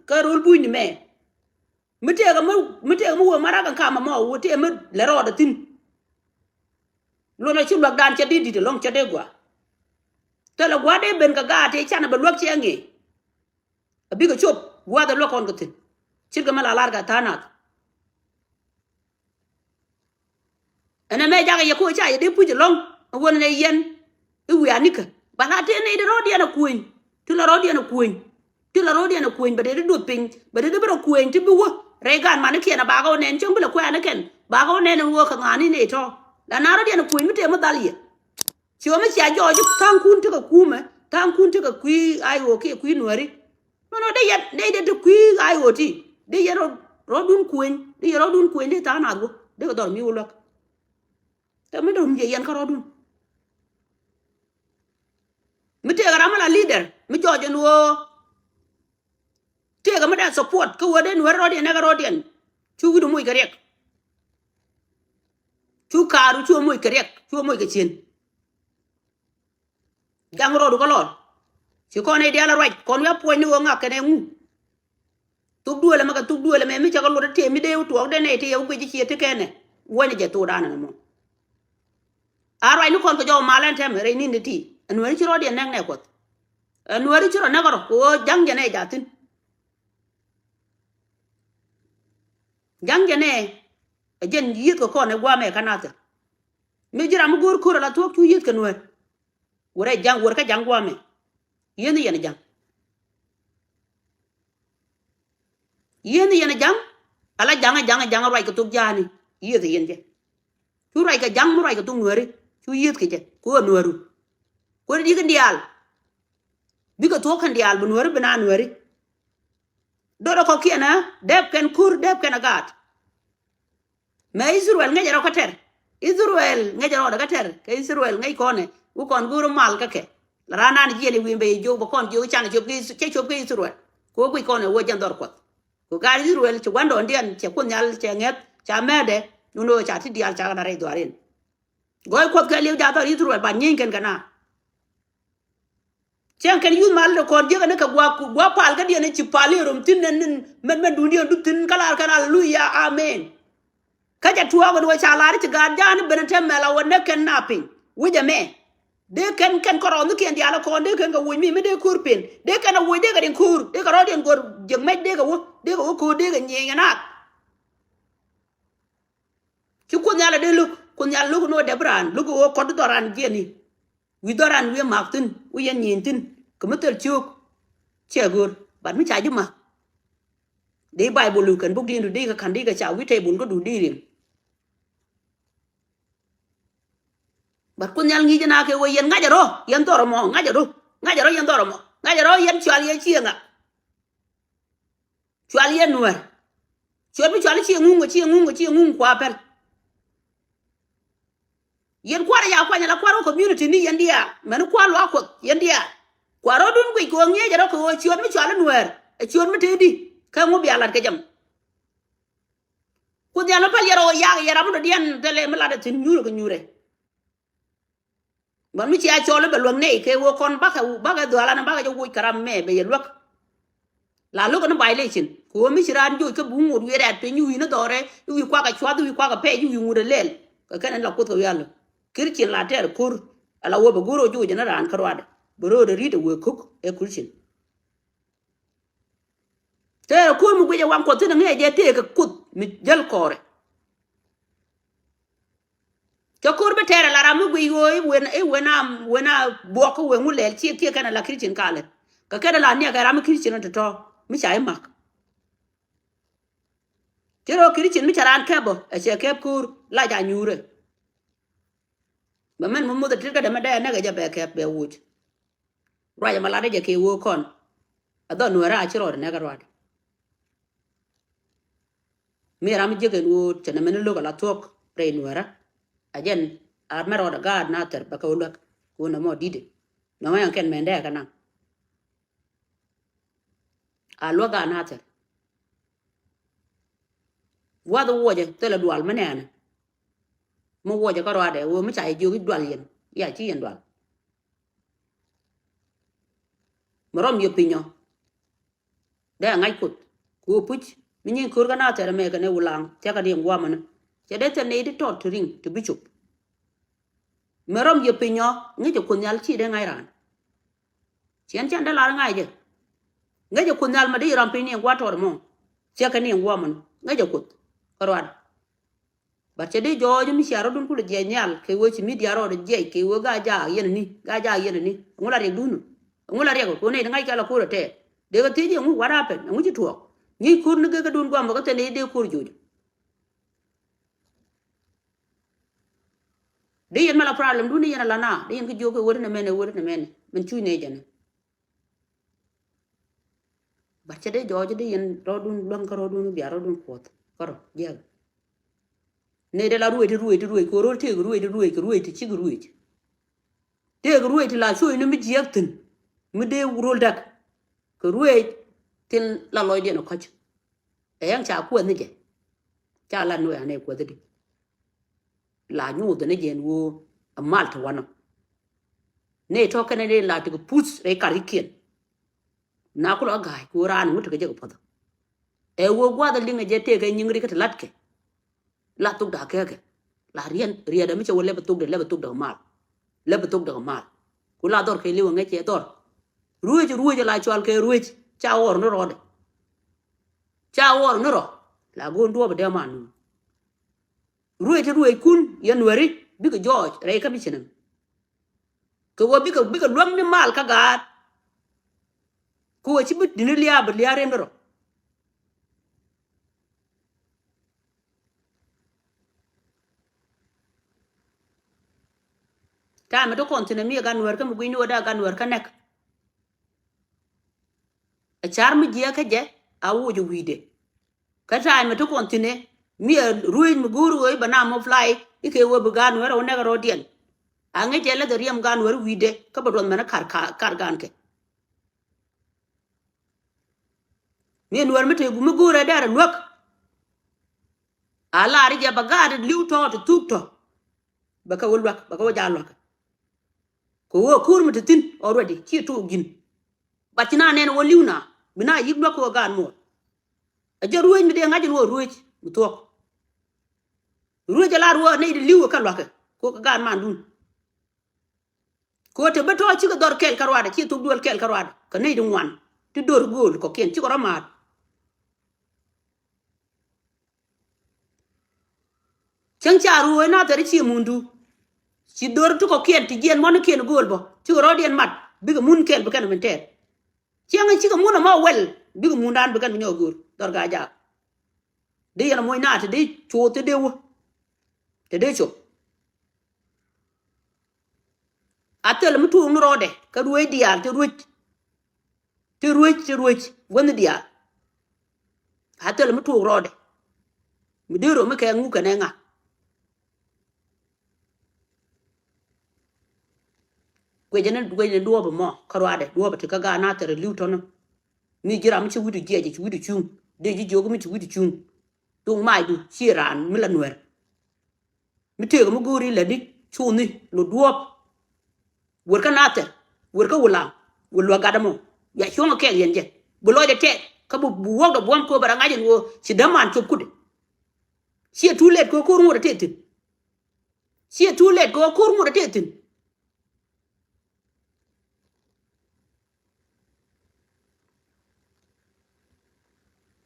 kɛ ro̱l bunyni mɛ. Mi tëëkɛ mi mi tëëkɛ mi wee ma rak ɛn kam ɛmɔ wee tëë mi lɛ rɔɔdɛ thi̱n. Luɔnɛ ci luäkdan cɛ di̱t di̱t ɛlɔ̱ŋ cɛ dee gua̱a̱. Thilɛ gua̱a̱ dee ben kɛ gaat tëë canɛ bɛ luäk cɛ ŋi̱i̱c. A bikɛ cop gua̱a̱th ɛ luäk kɔn kɛ thi̱n. Ce̱tkɛ mɛ la lar kɛ tha̱a̱ŋ nath. Ɛn ɛmɛ jakä yɛ koc ca yɛ dee puc ɛlɔ̱ŋ. Ɛ wän ɛn ɛ yɛn i̱ wiaa nikä ba la tëë nɛy dee rɔ̱ɔ̱diɛn ɛ kuëny. Ti la rɔ̱ɔ̱diɛn ɛ kuëny. Ti la rɔ̱ɔ̱diɛn ɛ kuëny bɛ dee dee duɔth piny bɛ dee dee bi rɔ kuëny ti bi wä. Rɛy gaat manikiɛn ɛ bakä wä nɛn cäŋ bi lɛ kuɛɛnikɛn bakä wä nɛn ɛn wä kɛ ŋa̱a̱ni nɛy tɔ̱. La na rɔ̱ɔ̱diɛn ɛ kuëny mi tëë mi dhal yɛ. Ci ɣä mi cia jɔɔc tha̱a̱ŋkun tekɛ kuumɛ tha̱a̱ŋkun tekɛ kui̱ a i̱ ɣöö kiɛ kui̱ nuääri. Nɔnɔ dee yɛn dee dee te kui̱ a i̱ ɣöö ti dee yɛn rɔ rɔ̱dun kuëny dee yɛn rɔ̱dun kuëny dee tha̱a̱ŋ naath wä dee kɛ dhɔr mi wä luäk. Te mi dee wun jiɛ yɛn kä rɔ̱dun. Mi tëëkɛ ram mi la leader mi jɔɔc ɛn ɣöö tëëkɛ mi dee support kä wä dee nuääri rɔ̱diɛn nɛkɛ rɔ̱diɛn. Cu wi̱du moc kɛ riɛk. Cu kaaru cu moc kɛ riɛk cu moc kɛ cien. Jaŋ rɔɔdu kä lɔr. Ci kɔn i̱ diaal a ruac kɔn wi̱i̱ a puɔ̱ny ni ɣöö ŋak kɛn ɛ ŋu. Thuk duëël ɛmɛ kɛ thuk duëël ɛmɛ mi cɛ kɛ luɔt ɛ tëë mi dee wä tuɔɔk dee nɛy tëë wä guic i̱ ciɛ ti kɛnɛ. Wuɔ̱nyɛ jɛ thokdan ɛn ɛmɔ. A ruac ni kɔn kɛ jɔw mal ɛn tɛmɛ rɛy ni̱n ti ti. Ɛ nuääri ci rɔɔdiɛn nɛk nɛ kuɔth. Ɛ nuääri ci rɔ nɛk rɔ kɛ ɣöö ja̱ŋ jɛ nɛy ja̱thi̱n. Ja̱ŋ jɛ nɛy ɛ jɛn yiëth kɛ kɔn ɛ gua̱a̱mɛ kä nathɛr. Mi ji̱ ram mi go̱o̱r ko̱r ala thuɔ̱k cu yiëth kɛ nuäär. Wurɛ ja̱ŋ wurɛ kä ja̱ŋ guamɛ. Yieth ni yɛn ja̱ŋ. Yieth ni yɛn ja̱ŋ. Ala ja̱ŋ ja̱ŋ ja̱ŋ ruac kɛ thok ja̱a̱ni. Yieth yɛn jɛ. Cu ruac kɛ ja̱ŋ mi ruac kɛ thok nuääri. Cu yieth kɛ jɛ ku ɣä nuääru. Kuäär di kɛn diaal. Bikɛ thuɔ̱k kɛn diaal bi nuääri bi na nuääri. Dot ɛ kɔ̱kiɛn ɛ dɛp kɛn ko̱r dɛp kɛn ɛ gaat. Mɛ Ithɛrɛl ŋäcɛ rɔ kä tɛr. Ithɛrɛl ŋäcɛ rɔ kä tɛr kɛ Ithɛrɛl ŋäc kɔnɛ wä kɔn go̱o̱r mal kä kɛ. La raan naan jiɛn i̱ wi̱i̱ bɛ yɛ jiök bɛ kɔn jiök can cop kɛ cɛ cop kɛ Ithɛrɛl. Kɛ wä guic kɔnɛ wä jɛn dhɔr kuɔth. Kɛ gaat Ithɛrɛl cɛ gua̱ndɔɔŋdiɛn cɛ kuoth nhial cɛ ŋɛth ca mɛɛdɛ. Nunɛ wä ca ti diaal ca kɛ la rɛy dhuaar in. Gɔɔy kuɔth kɛ liw jathɔr Ithɛrɛl ba nyieeny kɛn kɛ na. Cäŋ kɛn yuth mal de kɔn jiäk ɛn kɛ gua̱a̱k gua̱a̱k pal kädiɛn ci pal i̱ rom thi̱n ɛn mɛn mɛn duundiɛn dup thi̱n kä lar kɛn aleluya amen. Kä jɛ tuɔɔk ɛn wä ca lar i̱ ci gaat ja̱a̱n i̱ ben ɛ tɛm mɛl a wä näk kɛn na piny wec ɛmɛ. Dee kɛn kɛn kɔrɔɔth ni kiɛn diaal ɛ kɔn dee kɛn kɛ woc mi mi dee ko̱r pen dee kɛn ɛ woc dee kɛ riŋ ko̱r dee kɛ rɔɔdiɛn go̱r jiäk mɛc dee kɛ wä dee kɛ wä ko̱r dee kɛ nyiëëny ɛn naath. Ci kuoth nhial a dee lo̱k kuoth nhial lo̱k ni wä dɛp raan lo̱k wä kɔt dhɔran jiɛni. Wi̱i̱ dhɔran wi̱i̱ ma̱a̱k thi̱n wi̱i̱ yɛn nyieny thi̱n kɛ mi thil ciök. Ciɛ go̱r bat mi ca ji̱ ma̱a̱k. Dee Baibol lo̱k kɛn buk di̱i̱n du dee kɛ ka̱n dee kɛ ca wi̱i̱ tɛy bol kä du dee riɛm. Bat kuoth nhial ŋi̱i̱c ɛn a kɛ wä yɛn ŋa̱c a rɔ yɛn dhɔr ɛmɔ ŋa̱c a rɔ ŋa̱c a rɔ yɛn dhɔr ɛmɔ ŋa̱c a rɔ yɛn cual yɛ cieŋ a. Cual yɛn nuäär. Cual bi cual i̱ cieŋ ŋuŋ kɛ cieŋ ŋuŋ kɛ cieŋ ŋuŋ kua pɛl. Yɛn kua̱r ɛ ya kuany ala kua̱r wä community ni yɛn diaal mɛn kua̱r luaak kuɔth yɛn diaal. Kua̱r rɔ̱dun guic kɛ ɣöö ŋi̱eec ɛ rɔ kɛ ɣöö ciöt mi cual i̱ nuäär ɛ ciöt mi tëëdi kä ŋu bia lat kɛ jɛ mɔ. Kuoth nhial mi päl yɛn rɔ ɣöö yak yɛn ram mi dɔ̱diɛn thilɛ mi lat ɛ thi̱n nyuurɛ kɛ nyuurɛ. Bä mi cia cɔl i̱ bɛ luäk nɛy kɛ wä kɔn bakɛ bakɛ dhualan bakɛ jɛ woc kɛ ram mɛ bɛ yɛ luäk. La lo̱k ni violation kɛ wä mi ci raan joc kä buk ŋot wi̱i̱ rɛ̈t piny i̱ wi̱i̱ ni dhɔrɛ i̱ wi̱i̱ kuakɛ cuath i̱ wi̱i̱ kuakɛ pɛc i̱ wi̱i̱ ŋut ɛ lɛl. Kɛ kɛn in la kuoth kɛ wi̱i̱ a lo̱k. Christian la tɛɛr ko̱r. Ala wä bɛ go̱r ɔ juuc ni raan kä ruadɛ bɛ ro̱o̱dɛ ri̱t ɛ wëë ko̱k ɛ Christian. Tɛɛr ko̱r mi guic ɛ waŋ Kuɔth thi̱n ɛ ŋi̱i̱c jɛ tëëkɛ Kuoth mi jäl kɔɔrɛ. Cɛ ko̱r bi tɛɛr ɛ la ram mi guic ɣöö i̱ wen i̱ wen a wen a buɔk kä wëë ŋu lɛɛl ciek kiɛ kɛn ɛ la Christian kalɛ. Kɛ kɛn ɛ la niɛk ɛ ram mi Christian ɔ tɔ̱tɔ̱ mi ca i̱ ma̱k. Ci rɔ Christian mi ca raan kɛp ɔ ɛ cɛ kɛp ko̱r lac a nyuurɛ. Bɛ mɛn mi muth ɛ tit kä dɛmɛ dee ɛ nɛk ɛ jɛ bɛ kɛp bɛ woc. Ruac ɛmɛ latdä jɛ kɛ ɣöö kɔn ɛ dhɔn nuɛɛrä a ci rɔɔdɛ nɛk ɛ ruaadɛ. Mi ram mi jiäk ɛn ɣöö cɛ nɛmɛ ni lo̱k ala thuɔ̱k rɛy nuɛɛrä. A jɛn a mɛ rɔɔdɛ gaat na thɛr bɛ kɛ wä luäk kɛ wä nɛmɔ di̱tdɛ. Nɔmɔ yɛn kɛn mɛn dee kɛ naŋ a luäk gaat na thɛr. Wath wuɔcɛ thilɛ dual mi nɛɛnɛ. Mi wuɔcɛ kä ruaadɛ ɣöö mi ca yɛ jiök i̱ dual yɛn ya ci yɛn dual. Mi rɔm yɛ pinyɔ. Dee ŋa̱c Kuoth kɛ ɣöö puc mi nyin ko̱r kä na thɛr ɛmɛ kɛn ɛ wulaŋ thia̱k kɛ diɛŋ guamä ni. Cɛ dee thil nɛy ti tɔt ti riŋ ti bicop. Mi rɔm yɛ pinyɔ ŋäcɛ Kuoth Nhial ci dee ŋa̱c raan. Ciɛn cɛn dee lar ŋa̱c jɛ. Ŋäcɛ Kuoth Nhial mi dee rɔm piny ni gua̱a̱t tɔt ɛmɔ. Thia̱k kɛ ni guamä ni ŋäcɛ Kuoth kä ruaadɛ. But cɛ dee jɔɔc mi cia rɔ̱dun kulɛ jiɛc nhial kɛ ɣöö ci media rɔɔdɛ jiɛc kɛ ɣöö gaa jaak yɛn ni gaa jaak yɛn ni. Ɛŋu la riɛkdun? Ɛŋu la riɛk kɛ ɣöö nɛy ti ŋa̱c kɛ la ko̱r ɛ tɛɛr? Dee kɛ thiec ɛŋu, what happened? Ɛŋu ci tuɔɔk? Ŋi̱i̱c ko̱r ni gekä duun guam bä kä thɛn i̱ dee ko̱r joc. Dee yɛn mɛ la problem dun i̱ yɛn a la na dee yɛn kä jiök kɛ weri nɛ mɛn ɛ weri nɛ mɛn mɛn cuc nɛ jɛn. But cɛ dee jɔɔc dee yɛn rɔɔdun luäŋ kä rɔɔdun bia rɔɔdun Kuɔth kä rɔ jiɛk. Nɛy dee la ruëëc ti ruëëc ti ruëëc kɛ rɔɔd tëëk ruëëc ti ruëëc kɛ ruëëc ti cik ruëëc. Tëëk ruëëc ti la cuɔ̱c ni mi jiɛk thi̱n mi dee röl däk. Kɛ ruëëc tin la lɔcdiɛn ɛ kɔ̱c. Ɛ yɛn ca kuɛth ni jɛ. Ca la nuɛɛk nɛy kuɛth di. La nyuuth ni jɛ ɛn ɣöö ɛ mal ti wanɔ. Nɛy tɔ̱ kɛnɛ nɛy la tekɛ puth rɛy karkikiɛn. Na kulɔ ga̱a̱c kɛ ɣöö raan ŋut tekɛ jɛ kɛ puɔth. Ɛ ɣöö gua̱a̱th ɛ liŋ ɛ jɛ tëëkɛ nyiŋ ri kä ti la̱tkɛ. La thok da̱a̱ kɛɛkɛ la riɛn riɛɛdɛ mi cɛ wä lɛp ɛ thok dee lɛp ɛ thok dee kɛ mal. Lɛp ɛ thok dee kɛ mal. Ku la dhɔr kɛ li̱w ɛ ŋäc cɛ dhɔr. Ruëëc ruëëc ɛ la cual kɛ ruëëc ca ɣɔr ni rɔɔdɛ. Ca ɣɔr ni rɔ la go̱o̱n duɔ̱ɔ̱p ɛ dee man nu. Ruëëc ti ruëëckun yɛn nuɛri bikɛ jɔɔc rɛy kä bi ci näŋ. Kɛ ɣöö bikɛ bikɛ luäŋ ni mal kä gaat. Kɛ ɣöö ci bi di̱t ni lia̱a̱ bi lia̱a̱ rem ni rɔ. Ta̱a̱ mi ti kɔn thi̱n ɛ mi ɛ gan nuɛr kä mi gui̱ny ni ɣöö dee ɛ gan nuɛr kä nɛk. Ɛ ca̱r mi jiɛɛk kä jɛ a woc ɛ wi̱i̱dɛ. Kä ta̱a̱ mi ti kɔn thi̱n ɛ mi ɛ ruëëc mi go̱o̱r ɣöö i̱ bɛ na mɔ fly i̱ kɛ ɣöö bi gan nuɛr ɛ wä nɛk ɛ rɔɔdiɛn. A ŋäc jɛ lɛ dhɛ riɛm gan nuɛr wi̱i̱dɛ kä bɛ duɔth mɛn ɛ kar kar gan kɛ. Mi nuɛr mi te mi go̱o̱rɛ dɛr luäk. A lar jɛ bɛ gaat li̱w tɔ̱ ti thuk tɔ̱. Bɛ kɛ wä luäk bɛ kɛ wä jaal luäk. Kɛ wä ko̱r mi te thi̱n already ci tok ji̱n. Bat ci na nɛn wä li̱w na bi na yi̱k luäk kɛ wä gaat muɔl. A jɛ ruëëc mi dee ŋa̱c in wä ruëëc mi thuɔ̱k. Ruëëc a lar wä nɛy di li̱w kɛ luäkɛ kɛ wä kɛ gaat mandun. Kɛ ɣöö te bä tɔ̱ cikɛ dhɔr kɛl kä ruaadɛ ci thok duel kɛl kä ruaadɛ kɛ nɛy ti ŋuan ti do̱r gööl kɔ̱kiɛn cikɛ rɔ ma̱a̱t. Cäŋ ca ruɔ̱ɔ̱c na thɛr i̱ ciɛ mundu. Ci do̱r ti kɔ̱kiɛn ti jiɛn muɔ̱nikiɛn gööl bä cikɛ rɔɔdiɛn mat bikɛ mun kɛl bi kɛn min tɛɛr. Cäŋ i̱ cikɛ mun ɛmɔ wɛl bikɛ mundan bi kɛn bi nyɔk göör dhɔr gaa jaak. Dee yɛn ɛmɔc na te dee coth te dee wä te dee cop. A thil mi tuuk ni rɔɔdɛ kä ruëëc diaal ti ruëc. Ti ruëc ti ruëc guänh diaal. A thil mi tuuk rɔɔdɛ mi dee rom mi kɛ ŋuk kɛnɛ ŋa. Guecɛ ni guecɛ ni duɔɔp ɛmɔ kä ruaadɛ duɔɔp ɛ ti kä gaat na thɛr ɛ li̱w tɔ̱nä. Mi ji̱ ram mi ci wi̱cdu jiɛc ci wi̱cdu cuŋ dee ji̱ jiök mi ci wi̱cdu cuŋ. Thok macdu ci raan mi la nuɛr. Mi tëëk mi go̱o̱ri lätni cuuthni lo duɔ̱ɔ̱p. Wër kä nathɛr wër kä wulaŋ wër luäk gat ɛmɔ. Ya cuɔ̱ŋ ɛ kɛɛk yɛn jɛ bi lɔcdɛ tɛɛk kä bi bi wuɔ̱kdɛ buɔ̱m kööbɛ rɔ ŋa̱c ɛn ɣöö ci däman cop kutdɛ. Ciɛ too late kɛ ko̱r ŋot ɛ tëë thi̱n. Ciɛ too late kɛ ɣöö ko̱r ŋot a tëë thi̱n.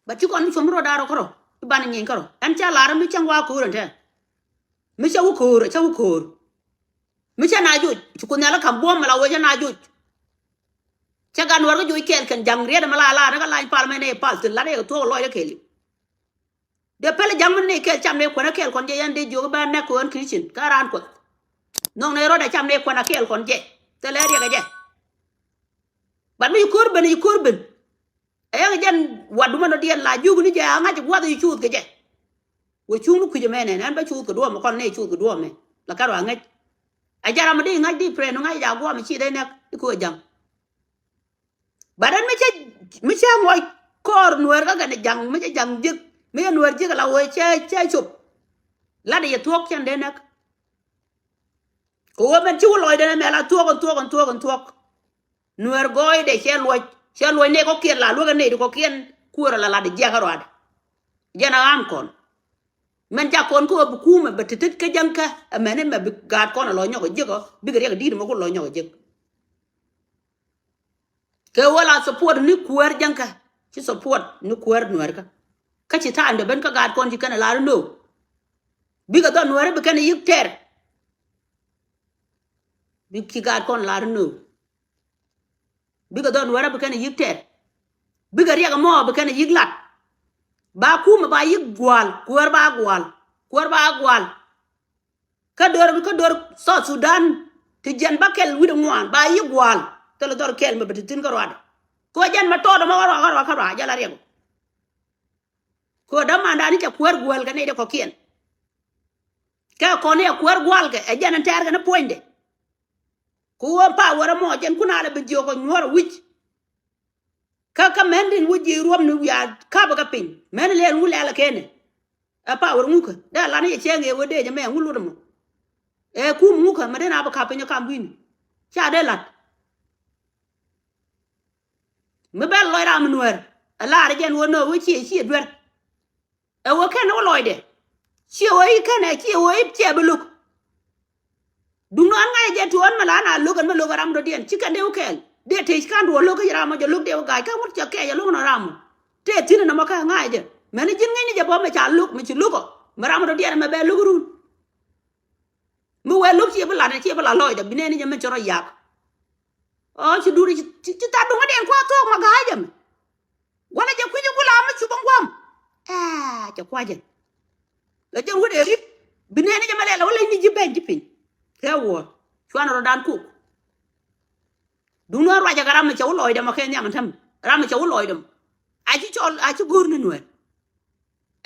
Bä ci kɔn mi cuɔ̱m rɔ da̱r rɔ kärɔ i̱ banɛ nyieeny kärɔ ɛn ca lar mi cäŋ wa ko̱r ɛn tɛ̈. Mi cä wä ko̱r cä wä ko̱r. Mi cä na joc ci Kuoth Nhial kä ka̱m buɔ̱m mi la wee cä na joc. Cä gat Nuäär kä joc kɛɛl kɛn ja̱ŋ riɛt ɛmɛ la la ni kä lany pal mɛ ni pal thi̱n lat yɛ kɛ thuɔ̱k lɔcdä kɛɛliw. Dee pɛl ja̱ŋ mi ni kɛɛl cam ni kuɛn ɛ kɛɛl kɔn jɛ yɛn dee jiök bä nɛk kɛ ɣän Christian kä raan Kuɔth. Nhɔk ni rɔ̱dɛ cam ni kuɛn ɛ kɛɛl kɔn jɛ thilɛ riɛk ɛ jɛ. Bat mi ci ko̱r ben ci ko̱r ben. Ɛ yɛn jɛn wat dumɛ nɔ diɛn la jiök ni jɛ a ŋa̱c gua̱th ci cuuth kɛ jɛ. Wä cuŋ ni kui̱c ɛmɛ nɛn ɛn bä cuuth kɛ duɔ̱ɔ̱mɛ kɔn ni cuuth kɛ duɔ̱ɔ̱mɛ la kɛn rɔ a ŋäc. Ɛ jɛn ram mi dee ŋa̱c di pren ŋa̱c ca guɔ̱ɔ̱mɛ ci dee nɛk i̱ ko̱ ja̱ŋ. Bat ɛn mi cä mi cä ŋuɔc kɔɔr Nuäär kä kɛn ja̱ŋ mi cä ja̱ŋ jiäk mi cä Nuäär jiäk ala wee cä cä cop. Lat yɛ thuɔ̱k cɛn dee näk. Kɛ ɣöö mɛn ci wä lɔcdɛ nɛ mɛ la thuɔ̱k ɛn thuɔ̱k ɛn thuɔ̱k ɛn thuɔ̱k. Nuäär gɔɔydɛ cɛ luɔc cɛ luɔc nɛy kɔ̱kiɛn la luäk ɛn nɛy ti kɔ̱kiɛn kuäär ala lat jiɛk kä ruaadɛ. Jɛn a ɣa̱a̱m kɔn mɛn ca kɔn kä ɣöö bi kuumɛ bɛ ti̱ti̱t kä jäŋkä ɛmɛni mɛ bi gaat kɔn a lɔ nyɔk ɛ jiäk ɔ bikɛ riɛk di̱i̱t mɛ ku lɔ nyɔk ɛ jiäk. Kɛ wä la support ni kuäär jäŋkä ci support ni kuäär Nuäärkä. Kä ci ta̱a̱ in dee ben kä gaat kɔn ci kɛn a lar inöök. Bikɛ dhɔn Nuäärä bi kɛn a yi̱k tɛr. Bi ci gaat kɔn lar inöök. Bikɛ dhɔn Nuäärä bi kɛn a yi̱k tɛr. Bikɛ riɛk ɛmɔ bi kɛn a yi̱k lat. Ba kumɛ ba yi̱k gua̱a̱l kuäär ba gua̱a̱l kuäär ba gua̱a̱l. Kä dör kä dör South Sudan ti jiɛn bä kɛl wi̱cdɛ ŋuan ba yi gua̱a̱l. Thilɛ dhɔr kɛl mi bi ti thi̱n kä ruaadɛ. Kɛ ɣöö jɛn mɛ tɔɔt ɛmɔ kä ruaak kä ruaak kä ruaak jɛ la riɛk. Kɛ ɣöö dämandan ni cɛ kuäär gua̱a̱l kɛ nɛy ti kɔ̱kiɛn. Kɛ kɔn ni cɛ kuäär gua̱a̱l kɛ ɛ jɛn ɛn tɛɛr kɛn puɔ̱nydɛ. Kɛ ɣöö power ɛmɔ jɛn kun alɛ bi jiök ɔ nyuɔ̱ɔ̱r ɛ wi̱c. Kä kä mɛn tin wä ji̱ ruɔ̱m ni wiaa kapɛ kä piny mɛn lɛl ŋu lɛl ɛ kenɛ. Ɛ power ŋukä dee lat ni cɛ cɛŋ ëë wä dee jɛ mɛ ŋu lut ɛmɔ. Ɛ kum ŋukä mɛ dee na bä kap piny ɛ kam wi̱ni. Ca dee lat. Mi bɛ lɔc ram mi Nuäär ɛ lar jɛn wä nɔ wä ciɛ ciɛ duer. Ɛ wä kɛn wä lɔcdɛ. Ciɛ wä i̱ kɛn ɛ ciɛ wä i̱ ciɛ bi lo̱k. Duŋdɔ an ŋa̱cä jɛ tuɔɔn mɛ la na lo̱k ɛn mɛ lo̱k ɛ ram dɔ̱diɛn ci kɛn dee wä kɛɛl dee tec ka̱n duɔɔn lo̱k kä jɛ ram mɔ jɛ lo̱k dee wä ga̱a̱c kä ŋut cɛ kɛɛc ɛ lo̱k nɔ ram mɔ. Tëë thi̱n ɛn ɛmɔ kä ŋa̱cä jɛ mɛni ji̱n ŋäcni jɛ bä mɛ ca lo̱k mɛ ci lo̱k ɔ mɛ ram mɔ dɔ̱diɛn ɛmɛ bɛ lo̱k run. Mi wee lo̱k ciɛ bi lat ciɛ bi lat lɔcdɛ bi nɛɛni jɛ mɛ ci rɔ yak. Ɔ ci duut ci ci tha̱a̱ŋ duŋädiɛn kua̱r thuɔ̱k mɛ ga̱a̱c ɛmɛ. Wala jɛ kui̱c i̱ gula mi cup in gua̱a̱m. Ɛɛ cɛ kua̱cɛ. La jɛn wut ɛ rip bi nɛɛni jɛ mɛ lɛl wala ni ji̱ ben ji̱ piny. Kɛ wuɔ̱ɔ̱r cuanɛ rɔ̱dan kok. Duŋni ɣän ruacɛ kɛ ram mi cɛ wä lɔɔcdɛ mɔ kɛ nhiam in täm ram mi cɛ wä lɔɔcdɛ mɔ. A ci cɔl a ci go̱o̱r ni Nuäär.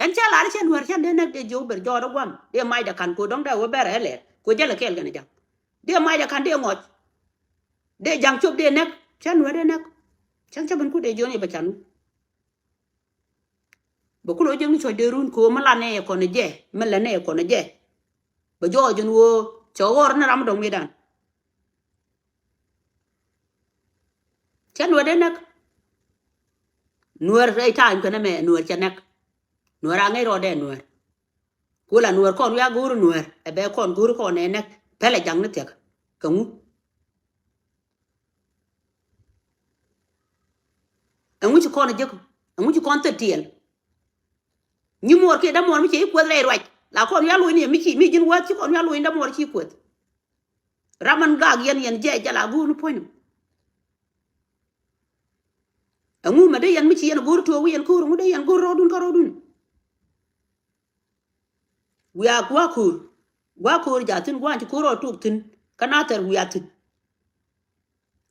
Ɛn cä lar cɛ Nuäär cän dee näk dee jiök ber jɔɔt ɛ gua̱m dee macdɛ ka̱n ko̱ dɔ̱ŋ dee wä bɛr ɛ lɛɛr ko̱ jälɛ kɛɛl kɛn ɛ ja̱ŋ. Dee macdɛ ka̱n dee ŋɔc. Dee ja̱ŋ cop dee näk cä Nuäär dee näk. Cäŋ cä ben ku dee jiök ni bɛ can wä. Bɛ ku lo̱c jek ni cuɔ̱c dee run kɛ ɣöö mi la nɛy ɛ kɔn ɛ jɛ mi la nɛy ɛ kɔn ɛ jɛ. Bɛ jɔɔc in ɣöö cɛ ɣɔr ni ram mi dɔ̱ŋ mi̱i̱dan. Cä Nuäär dee näk. Nuäär rɛy ta̱a̱ in kɛn ɛmɛ Nuäär cɛ näk. Nuäär a ŋäc rɔɔdɛ Nuäär. Ku la Nuäär kɔn wiak go̱o̱r Nuäär ɛ bɛ kɔn go̱o̱r kɔn ɛ näk pɛlɛ ja̱ŋ ni thiäk. Kɛ ŋu? Ɛŋu ci kɔn jek? Ɛŋu ci kɔn thil tiɛɛl? Nyi muɔɔr kiɛ dämuɔɔr mi ci i̱ kueth rɛy ruac la kɔn wiak lo̱cni mi ci mi ji̱n wäth ci kɔn wiak lo̱cni dämuɔɔr ci kueth. Ram ɛn gak yɛn yɛn jiɛc jɛ la guur ni puɔ̱ny ni. Ɛŋu mɛ dee yɛn mi ci yɛn go̱o̱r tuɔɔk wi̱i̱ yɛn ko̱o̱r ɛŋu dee yɛn go̱o̱r rɔɔdun kä rɔɔdun. Wiaa gua̱a̱k ko̱o̱r gua̱a̱k ko̱o̱r jaathin gua̱a̱n ci ko̱o̱r rɔ tok thi̱n. Kä na thɛr wiaa thi̱n.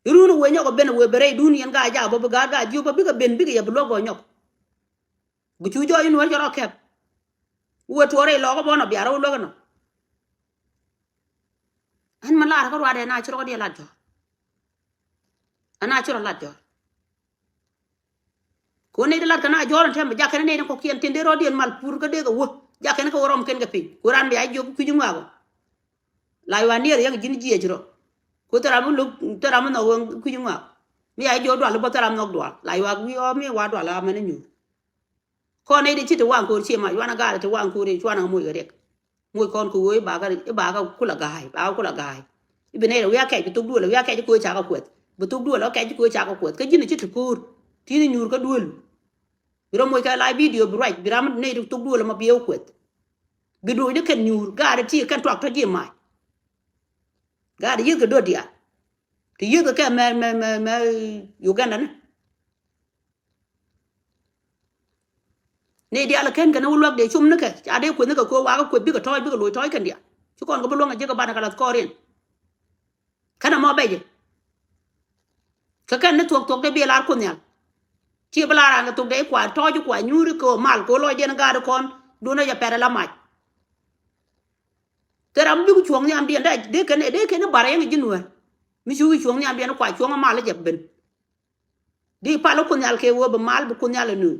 Irun wee nyɔk ben wee ben rɛydun yɛn gaa jaak bä bi gaat gaa jiöp bä bikɛ ben bikɛ yɛ bi luäk bä nyɔk. Bi cu jɔɔc in wee cɛ rɔ kɛp. Wee tuɔɔr rɛy lɔɔk bä nɔ bia rɔ wä luäk inɔ. Ɛn mi lar kä ruaadɛ na ci rɔ diɛ lat jɔɔr. Ɛn a ci rɔ lat jɔɔr. Kɛ ɣöö nɛy ti lat kɛ na jɔ̱ɔ̱r ɛn tɛmɛ jakä ni nɛy ni kɔ̱kiɛn tin dee rɔ̱diɛn mal pur kä dee kɛ wä jakä ni kɛ wä rɔm kɛn kɛ piny kɛ ɣöö ran bia jiök kui̱c ŋuak ɔ. La yuan niɛɛr yäŋ ji̱n jiɛc rɔ. Kɛ ɣöö thil ram mi lo̱k thil ram mi nhɔk ɣöö kui̱c ŋuak mi ya jiök dual bä thil ram nhɔk dual la yuak wi̱i̱ ɣɔɔ mi wa dual a mɛn nyuur. Kɔn nɛy ti ci ti waŋ ko̱r cie ma yuan a gaal ti waŋ ko̱r i̱ cuan a moc kɛ riɛk. Moc kɔn kɛ ɣöö i̱ bakɛ, i̱ bakɛ kulɛ ga̱a̱c, bakɛ kulɛ ga̱a̱c. I̱ bi nɛy rɛ wi̱i̱ a kɛc bi thok duël, wi̱i̱ a kɛc kɛ ɣöö cakɛ kuɛth. Bi thok duël ɔ kɛc kɛ ɣöö cakɛ kuɛth. Kä ji̱n a ci ti ko̱o̱r. Ti̱n i̱ nyuur kä duël. Bi rɔ moc kɛ la video bi ruac, bi ram nɛy ti thok duël ɛmɔ bi ɛ kuɛth. Bi duɔ̱ɔ̱cdä kɛn nyuur, gaat ti kɛn tuak tɔ̱ ji̱ mac. Gaat yieth kɛ döör diaal. Ti yieth kɛ kɛ mɛ, mɛ, mɛ, mɛ Uganda ni. Nɛy diaal kɛn kɛn wä luäk dee com ni kɛ, ca dee kueth ni kɛ ko̱ wakä kueth bikɛ tɔ̱ɔ̱c, bikɛ loc tɔ̱ɔ̱c kɛn diaal. Ci kɔn kɛ bi luäŋ a jiäk kɛ banɛ kɛ lath kɔɔr in. Kɛn ɛmɔ bɛc. Kä kɛn ni thuɔ̱k thuɔ̱k dee bi lar Kuoth Nhial. Ci bi lar an kɛ thok dee kua tɔ̱ɔ̱c kua nyuuri kɛ mal kɛ lɔcdiɛn gaat kɔn. Duundɛ jɛ pɛt ala mac. Thil ram bik cuɔ̱ɔ̱ŋ nhiamdiɛn dee, dee kɛn, dee kɛn i̱ bar yɛn ji̱ Nuäär. Mi cu cuɔ̱ɔ̱ŋ nhiamdiɛn kua cuɔ̱ɔ̱ŋ i̱ mal jɛ ben. Di pal i̱ Kuoth Nhial kɛ ɣöö bi mal bi Kuoth Nhial ɛ nööŋ.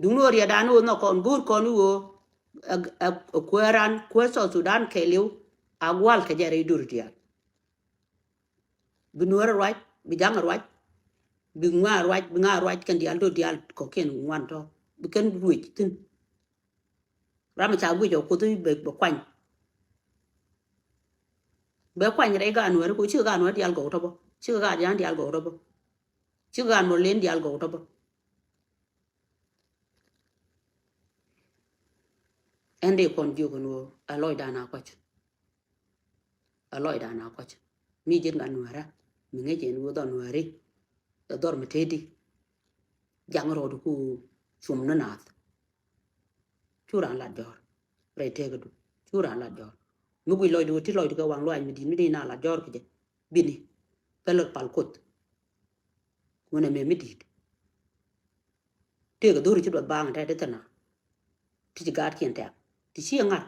Duŋni ɣöö riɛtdan i̱ ɣöö nhɔk kɔn go̱o̱r kɔn i̱ ɣöö ɛ, ɛ, ɛ kuäär ran, kuäär South Sudan kɛɛliw a gua̱l kɛ jɛ rɛy döör diaal. Bi Nuäär ruac, bi Ja̱ŋ ruac, bi ŋuan ruac, bi ŋa̱ ruac kɛn diaal döör diaal kɔ̱kiɛn ŋuan tɔ̱. Bi kɛn ruec thi̱n. Ram ca guic ɔ Kuoth i̱ bɛ, bɛ kuany. Bɛ kuany rɛy gaat Nuääri kɛ ɣöö cikɛ gaat Nuääri diaal gɔw tɔ̱ bä. Cikɛ gaat Ja̱ŋ diaal gɔw tɔ̱ bä. Cikɛ gaat Murlin diaal gɔw tɔ̱ bä. Ɛn dee kɔn jiök ɛn ɣöö ɛ lɔcdan a kɔc. Ɛ lɔcdan a kɔc. Mi ji̱n gat Nuäärä mi ŋäc ɛn ɣöö dhɔr Nuääri. Ɛ dhɔr mi tëëdi. Jaŋ rɔɔdu ku cum ni naath. Cu raan lat jɔ̱ɔ̱r. Rɛy tëëkädu. Cu raan lat jɔ̱ɔ̱r. Mi guic lɔcdu ti lɔcdu kɛ waŋ luaac mi di̱i̱t mi dee na lat jɔ̱ɔ̱r kɛ jɛ. Bini. Pɛl pal Kuoth. Wun ɛmɛ mi di̱i̱t. Tëëkɛ dho̱ri ci duɔth baaŋ tɛt i̱ thina. Ti ci gaatkiɛn tɛk. Ti ci ɛ ŋa̱r.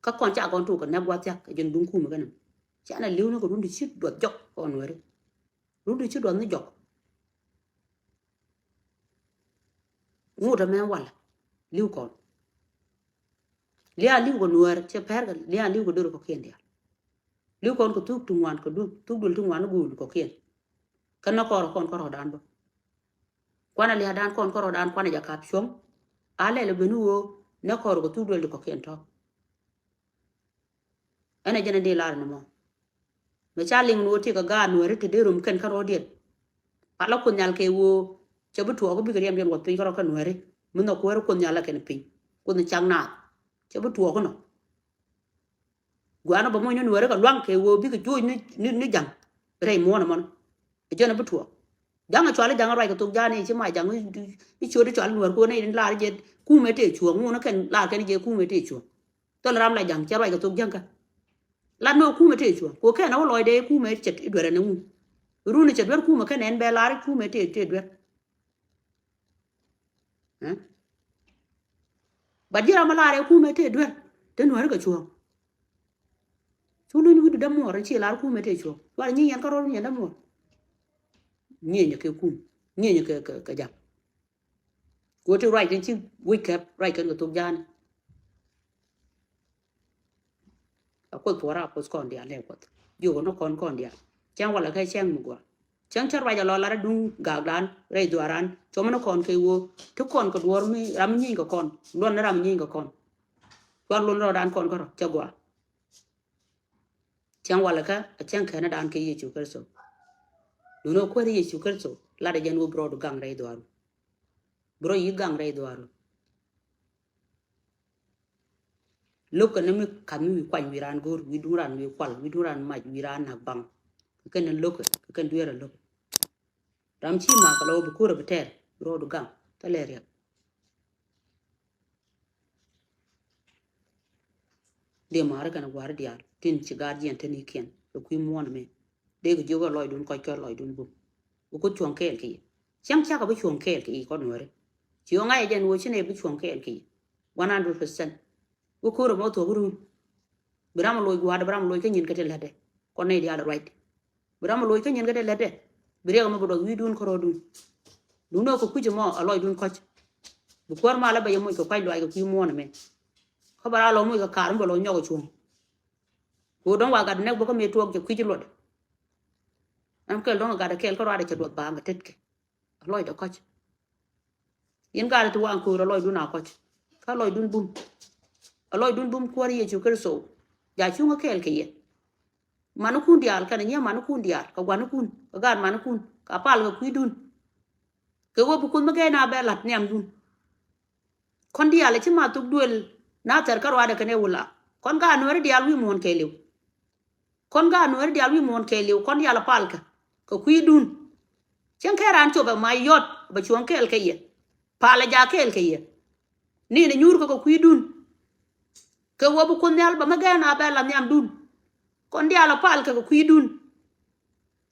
Kä kɔn ca kɔn tuk kɛ nɛp gua̱th thia̱k kɛ jɛn duŋ kumɛ kɛnɛ. Canɛ li̱w ni kɛ run ti ci duɔth jɔk kɔn Nuääri. Run ti ci duɔth ni jɔk. Ŋut ɛmɛ walɛ. Li̱w kɔn. Lia̱a̱ li̱w kɛ Nuäär cɛ pɛr kɛ lia̱a̱ li̱w kɛ döör kɔ̱kiɛn diaal. Li̱w kɔn kɛ thuk ti ŋuan kɛ du, thuk duël ti ŋuan i̱ go̱o̱l kɔ̱kiɛn. Kä nä kɔr kɔn kärɔ̱dan bä. Kuanɛ lia̱a̱dan kɔn kärɔ̱dan kuanɛ jɛ kap cuɔ̱ŋ. A lɛl ɛ ben i̱ ɣöö nä kɔr kɛ thuk duël ti kɔ̱kiɛn tɔ̱. Ɛn ɛ jɛn ɛ dee lar ni mɔ. Mɛ ca liŋ ni ɣöö ti kɛ gaat Nuääri te dee rom kɛn kärɔ̱diɛn. Palä Kuoth Nhial kɛ ɣöö cɛ bi tuɔɔk bikɛ riɛmdiɛn wä piny kärɔ̱ kä Nuääri. Mi nhɔk kuäär Kuoth Nhial ɛ kɛn piny. Kuoth ni cak naath. Cɛ bi tuɔɔk inɔ. Gua̱a̱n ɔ bɛ moc ni Nuääri kɛ luaŋ kɛ ɣöö bikɛ juuc ni, ni, ni Ja̱ŋ. Rɛy muɔ̱ɔ̱n ɛmɔnɔ. Ɛ jɛn ɛ bi tuɔɔk. Ja̱ŋ ɛ cual i̱ Ja̱ŋ ɛ ruac kɛ thok Ja̱a̱n i̱ ci ma Ja̱ŋ i̱, i̱ ciöt i̱ cual Nuäär kɛ ɣöö nɛy in lar jɛ kumɛ tëë cuɔ̱ɔ̱ŋ ŋun ɛ kɛn lar kɛn jɛ kumɛ tëë cuɔ̱ɔ̱ŋ. Thil ram la Ja̱ŋ cɛ ruac kɛ thok Ja̱ŋ kä. Lat ni ɣöö kumɛ tëë cuɔ̱ɔ̱ŋ. Kɛ ɣöö kɛn ɛ wä lɔcdɛ i̱ kumɛ cɛ i̱ duer ɛn ɛ ŋun. Run ɛ cɛ duer kumɛ kɛn ɛn bɛ lar i̱ kumɛ tëë, tëë duer. Ɛ? But ji̱ ram mi lar ɛ kumɛ tëë duer, te Nuääri kɛ cuɔ̱ɔ̱ŋ. Cu luny wi̱cdu dämuɔɔr in ci lar kumɛ tëë cuɔ̱ɔ̱ŋ. Cuarɛ nyieny yɛn kärɔ̱ nyieny dämuɔɔr. Nyieny kɛ kum. Nyieny kɛ, kɛ, kɛ Ja̱ŋ. Kɛ ɣöö ti ruac kɛn ci wec kɛp, ruac kɛn kɛ thok Ja̱a̱n. A Kuoth puɔ̱rä a Kuoth kɔn diaal lɛ Kuoth. Jiök ni kɔn kɔn diaal. Cäŋ walɛ kɛ cäŋ mi gɔaa. Cäŋ cä ruac a lɔ lar a duŋ gakdan rɛy dhuaaran. Cuɔmä ni kɔn kɛ ɣöö ti kɔn kɛ duɔ̱ɔ̱r mi ram mi nyieeny kɛ kɔn. Luɔn ni ram mi nyieeny kɛ kɔn. Cuan luɔn rɔɔdan kɔn kärɔ̱ cä gɔaa. Cäŋ walɛ kä a cäŋ kɛnɛdan kɛ Yecu Kritho. Duundɛ kuäär Yecu Kritho lat a jɛn ɣöö bi rɔɔdu gaŋ rɛy dhuaaru. Bi rɔ yi̱ gaŋ rɛy dhuaaru. Lo̱kɛ ni mi ka̱m mi wi̱i̱ kuany wi̱i̱ raan go̱o̱r, wi̱i̱ duŋ raan wi̱i̱ kual, wi̱i̱ duŋ raan mac, wi̱i̱ raan nak baŋ. Kɛ kɛn ni lo̱kɛ, kɛ kɛn dueerɛ lo̱kɛ. Ram ci ma̱a̱k kɛ lɔ bi ko̱rɛ bi tɛɛr, bi rɔɔdu gaŋ, thilɛ riɛk. Dee ma̱a̱ri kɛn gua̱a̱ri diaal, tin ci gaat jiɛn te ni kiɛn, kɛ kui̱ muɔ̱ɔ̱n ɛmɛ. Dee kɛ jiök ɛ lɔcdun kɔc kɛ lɔcdun bum. Bi Kuoth cuɔ̱ŋ kɛɛl kɛ yɛ. Cäŋ cakɛ bi cuɔ̱ŋ kɛɛl kɛ yɛ kɔn Nuääri. Ci ɣän ŋa̱c ɛ jɛn ɣöö ci nɛy bi cuɔ̱ŋ kɛɛl kɛ yɛ. One hundred percent. Wä ko̱r ɛmɔ thuɔ̱k run. Bi ram ɛ loc gua̱a̱rdɛ, bi ram ɛ loc kä nyin kä ti lätdɛ. Kɔn nɛy diaal ɛ ruacdɛ. Bi ram ɛ loc kä nyin kä ti lätdɛ. Bi riɛk ɛmɔ bi duɔth wi̱i̱dun kärɔɔdun. Duundɛ kɛ kui̱c ɛmɔ ɛ lɔcdun kɔ̱c. Bi kuäär malä bɛ yɛ moc kɛ kuac luaac kɛ kui̱ muɔ̱ɔ̱n ɛmɛ. Kä bɛ raa lɔ moc kɛ kaar mi bɛ lɔ nyɔk ɛ cuɔ̱ŋ. Kɛ ɣöö dɔ̱ŋ wa gat nɛk bä kä mëë tuɔɔk cɛ kui̱c luɔt. Ɛn kɛl dɔ̱ŋ ɛ gat ɛ kɛl kä ruaadɛ cɛ duɔth baaŋ kɛ tetkɛ. Ɛ lɔcdɛ kɔ̱c. Yɛn gat ɛ ti waŋ köör ɛ lɔcdun a kɔ̱c. Kä lɔcdun bum. Ɛ lɔcdun bum Kuäär Yecu Kritho. Ja cuŋä kɛɛl kɛ yɛ. Manikun diaal kɛnɛ nyiee manikun diaal kɛ gua̱nikun kɛ gaat manikun kɛ pal kɛ kui̱dun. Kɛ ɣöö bi Kuoth mi gɛy na bɛ la̱t nhiamdun. Kɔn diaal ɛ ci ma thuk duël na thɛr kä ruaadɛ kɛnɛ wula. Kɔn gaat Nuääri diaal wi̱i̱ muɔ̱ɔ̱n kɛɛliw. Kɔn gaat Nuääri diaal wi̱i̱ muɔ̱ɔ̱n kɛɛliw kɔn diaal ɛ palkɛ kɛ kui̱dun. Cieŋ kɛ raan cop ɛ ma yɔt bɛ cuɔ̱ŋ kɛɛl kɛ yɛ. Palɛ ja kɛɛl kɛ yɛ. Ni ni nyuurkɛ kɛ kui̱dun. Kɛ ɣöö bi Kuoth Nhial bɛ mi gɛn a bɛ la nhiamdun. Kɔn diaal ɛ palkɛ kɛ kui̱dun.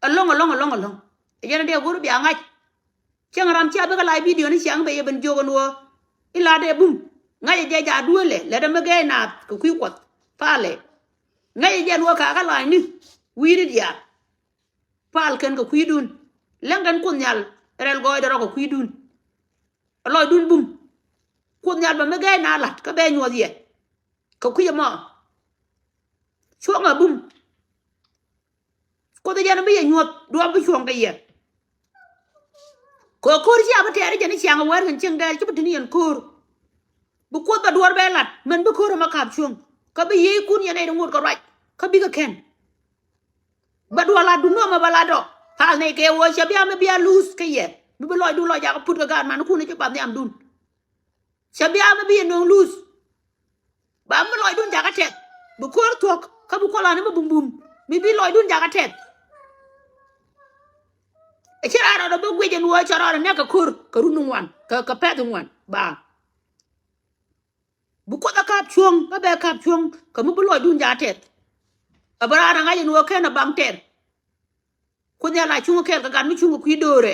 Ɛlɔ̱ŋ, ɛlɔ̱ŋ, ɛlɔ̱ŋ, ɛlɔ̱ŋ. Ɛ jɛn ɛ dee go̱r bia ŋa̱c. Cäŋ ram cia bikɛ lac bidio ni ciaŋ bɛ yɛ ben jiök ɛn ɣöö i̱ la dee bum. Ŋa̱cɛ jɛ ja duëëlɛ lɛ dee mi gɛɛc naath kɛ kui̱ Kuɔth. Palɛ. Ŋa̱cɛ jɛ ɛn ɣöö kakä lacni wi̱i̱ni diaal. Pal kɛn kɛ kui̱dun. Läŋ kɛn Kuoth Nhial rɛl gɔɔydɛ rɔ kɛ kui̱dun. Ɛ lɔcdun bum. Kuoth Nhial bɛ mi gɛɛc na la̱t kä bɛ nyuɔth yɛ. Kɛ kui̱ ɛmɔ. Cuɔ̱ŋ ɛ bum. Kuoth ɛ jɛn bi yɛ nyuɔth duɔ̱ɔ̱p bi cuɔ̱ŋ kɛ yɛ. Kɛ ko̱r cia bi tɛɛr i̱ jɛn i̱ ciaŋ ɛ wɛɛr kɛn cieŋ dɛɛl ci bi ti̱n yɛn ko̱r. Bi Kuoth bɛ duɔ̱ɔ̱r bɛ lat mɛn bi ko̱r ɛmɛ ka̱p cuɔ̱ŋ. Kä bi yiëëkun yɛn nɛy ti ŋot kɛ ruac kä bikɛ kɛn. Bɛ duɔ̱ɔ̱r lat dun nɔmɔ bɛ lat dɔ. Thal nɛy kɛ wä cɛ bia mi bia luth kä yɛ mi bi lɔcdun lɔc jakä put kɛ gaat manikun i̱ ci bath nhiamdun. Cɛ bia mi bi yɛ nöŋ luth. Ba mi lɔcdun jakä tɛth bi ko̱r thuɔ̱k kä bi Kuoth lat ni mi bumbum mi bi lɔcdun jakä tɛth. Ɛ ci raan rɔɔdɛ bi guic ɛn ɣöö cɛ rɔɔdɛ nɛk kɛ ko̱r kɛ run ŋuan kɛ kɛ pɛth ŋuan ba. Bi Kuoth ɛ ka̱p cuɔ̱ŋ kä bɛ ka̱p cuɔ̱ŋ kɛ mi bi lɔcdun jakä tɛth. Ɛ bi raan ɛ ŋa̱c ɛn ɣöö kɛn ɛ baŋ tɛth. Kuoth Nhial a cuŋ kɛɛl kɛ gat mi cuŋ kɛ kui̱ do̱rɛ.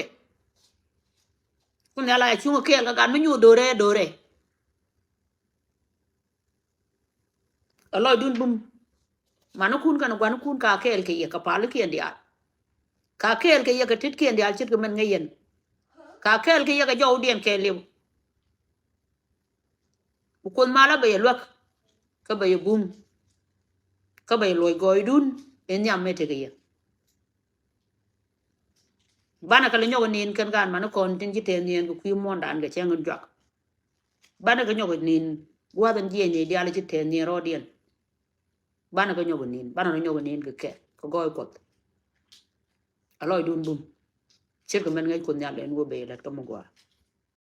Kuoth Nhial a cuŋ kɛɛl kɛ gat mi nyuur do̱rɛ do̱rɛ. Ɛ lɔcdun bum. Manikun kɛnɛ gua̱nikun ka kɛɛl kɛ yɛ kɛ palikiɛn diaal. Ka kɛɛl kɛ yɛ kɛ tetkiɛn diaal ce̱tkɛ mɛn ŋäc yɛn. Ka kɛɛl kɛ yɛ kɛ jɔwdiɛn kɛɛliw. Bi Kuoth malä bɛ yɛ luäk kä bɛ yɛ bum. Kä bɛ yɛ luɔc gɔɔydun in nhiam mëë tekɛ yɛ. Banɛ kɛ lɛ nyɔk inin kɛn gaan mani kɔn tin ci tɛn nhiɛn kɛ kui̱ muɔ̱ndan kɛ cäŋ in juak. Banɛ kɛ nyɔk inin gua̱th in jiɛc ni diaal ci tɛn nhiɛn rɔɔdiɛn. Banɛ kɛ nyɔk inin, banɛ rɔ nyɔk inin kɛ kɛ kɛ gɔɔy Kuɔth. A lɔcdun bum. Ce̱tkɛ mɛn ŋäc Kuoth Nhial ɛn wä ben lät kä mi gɔaa.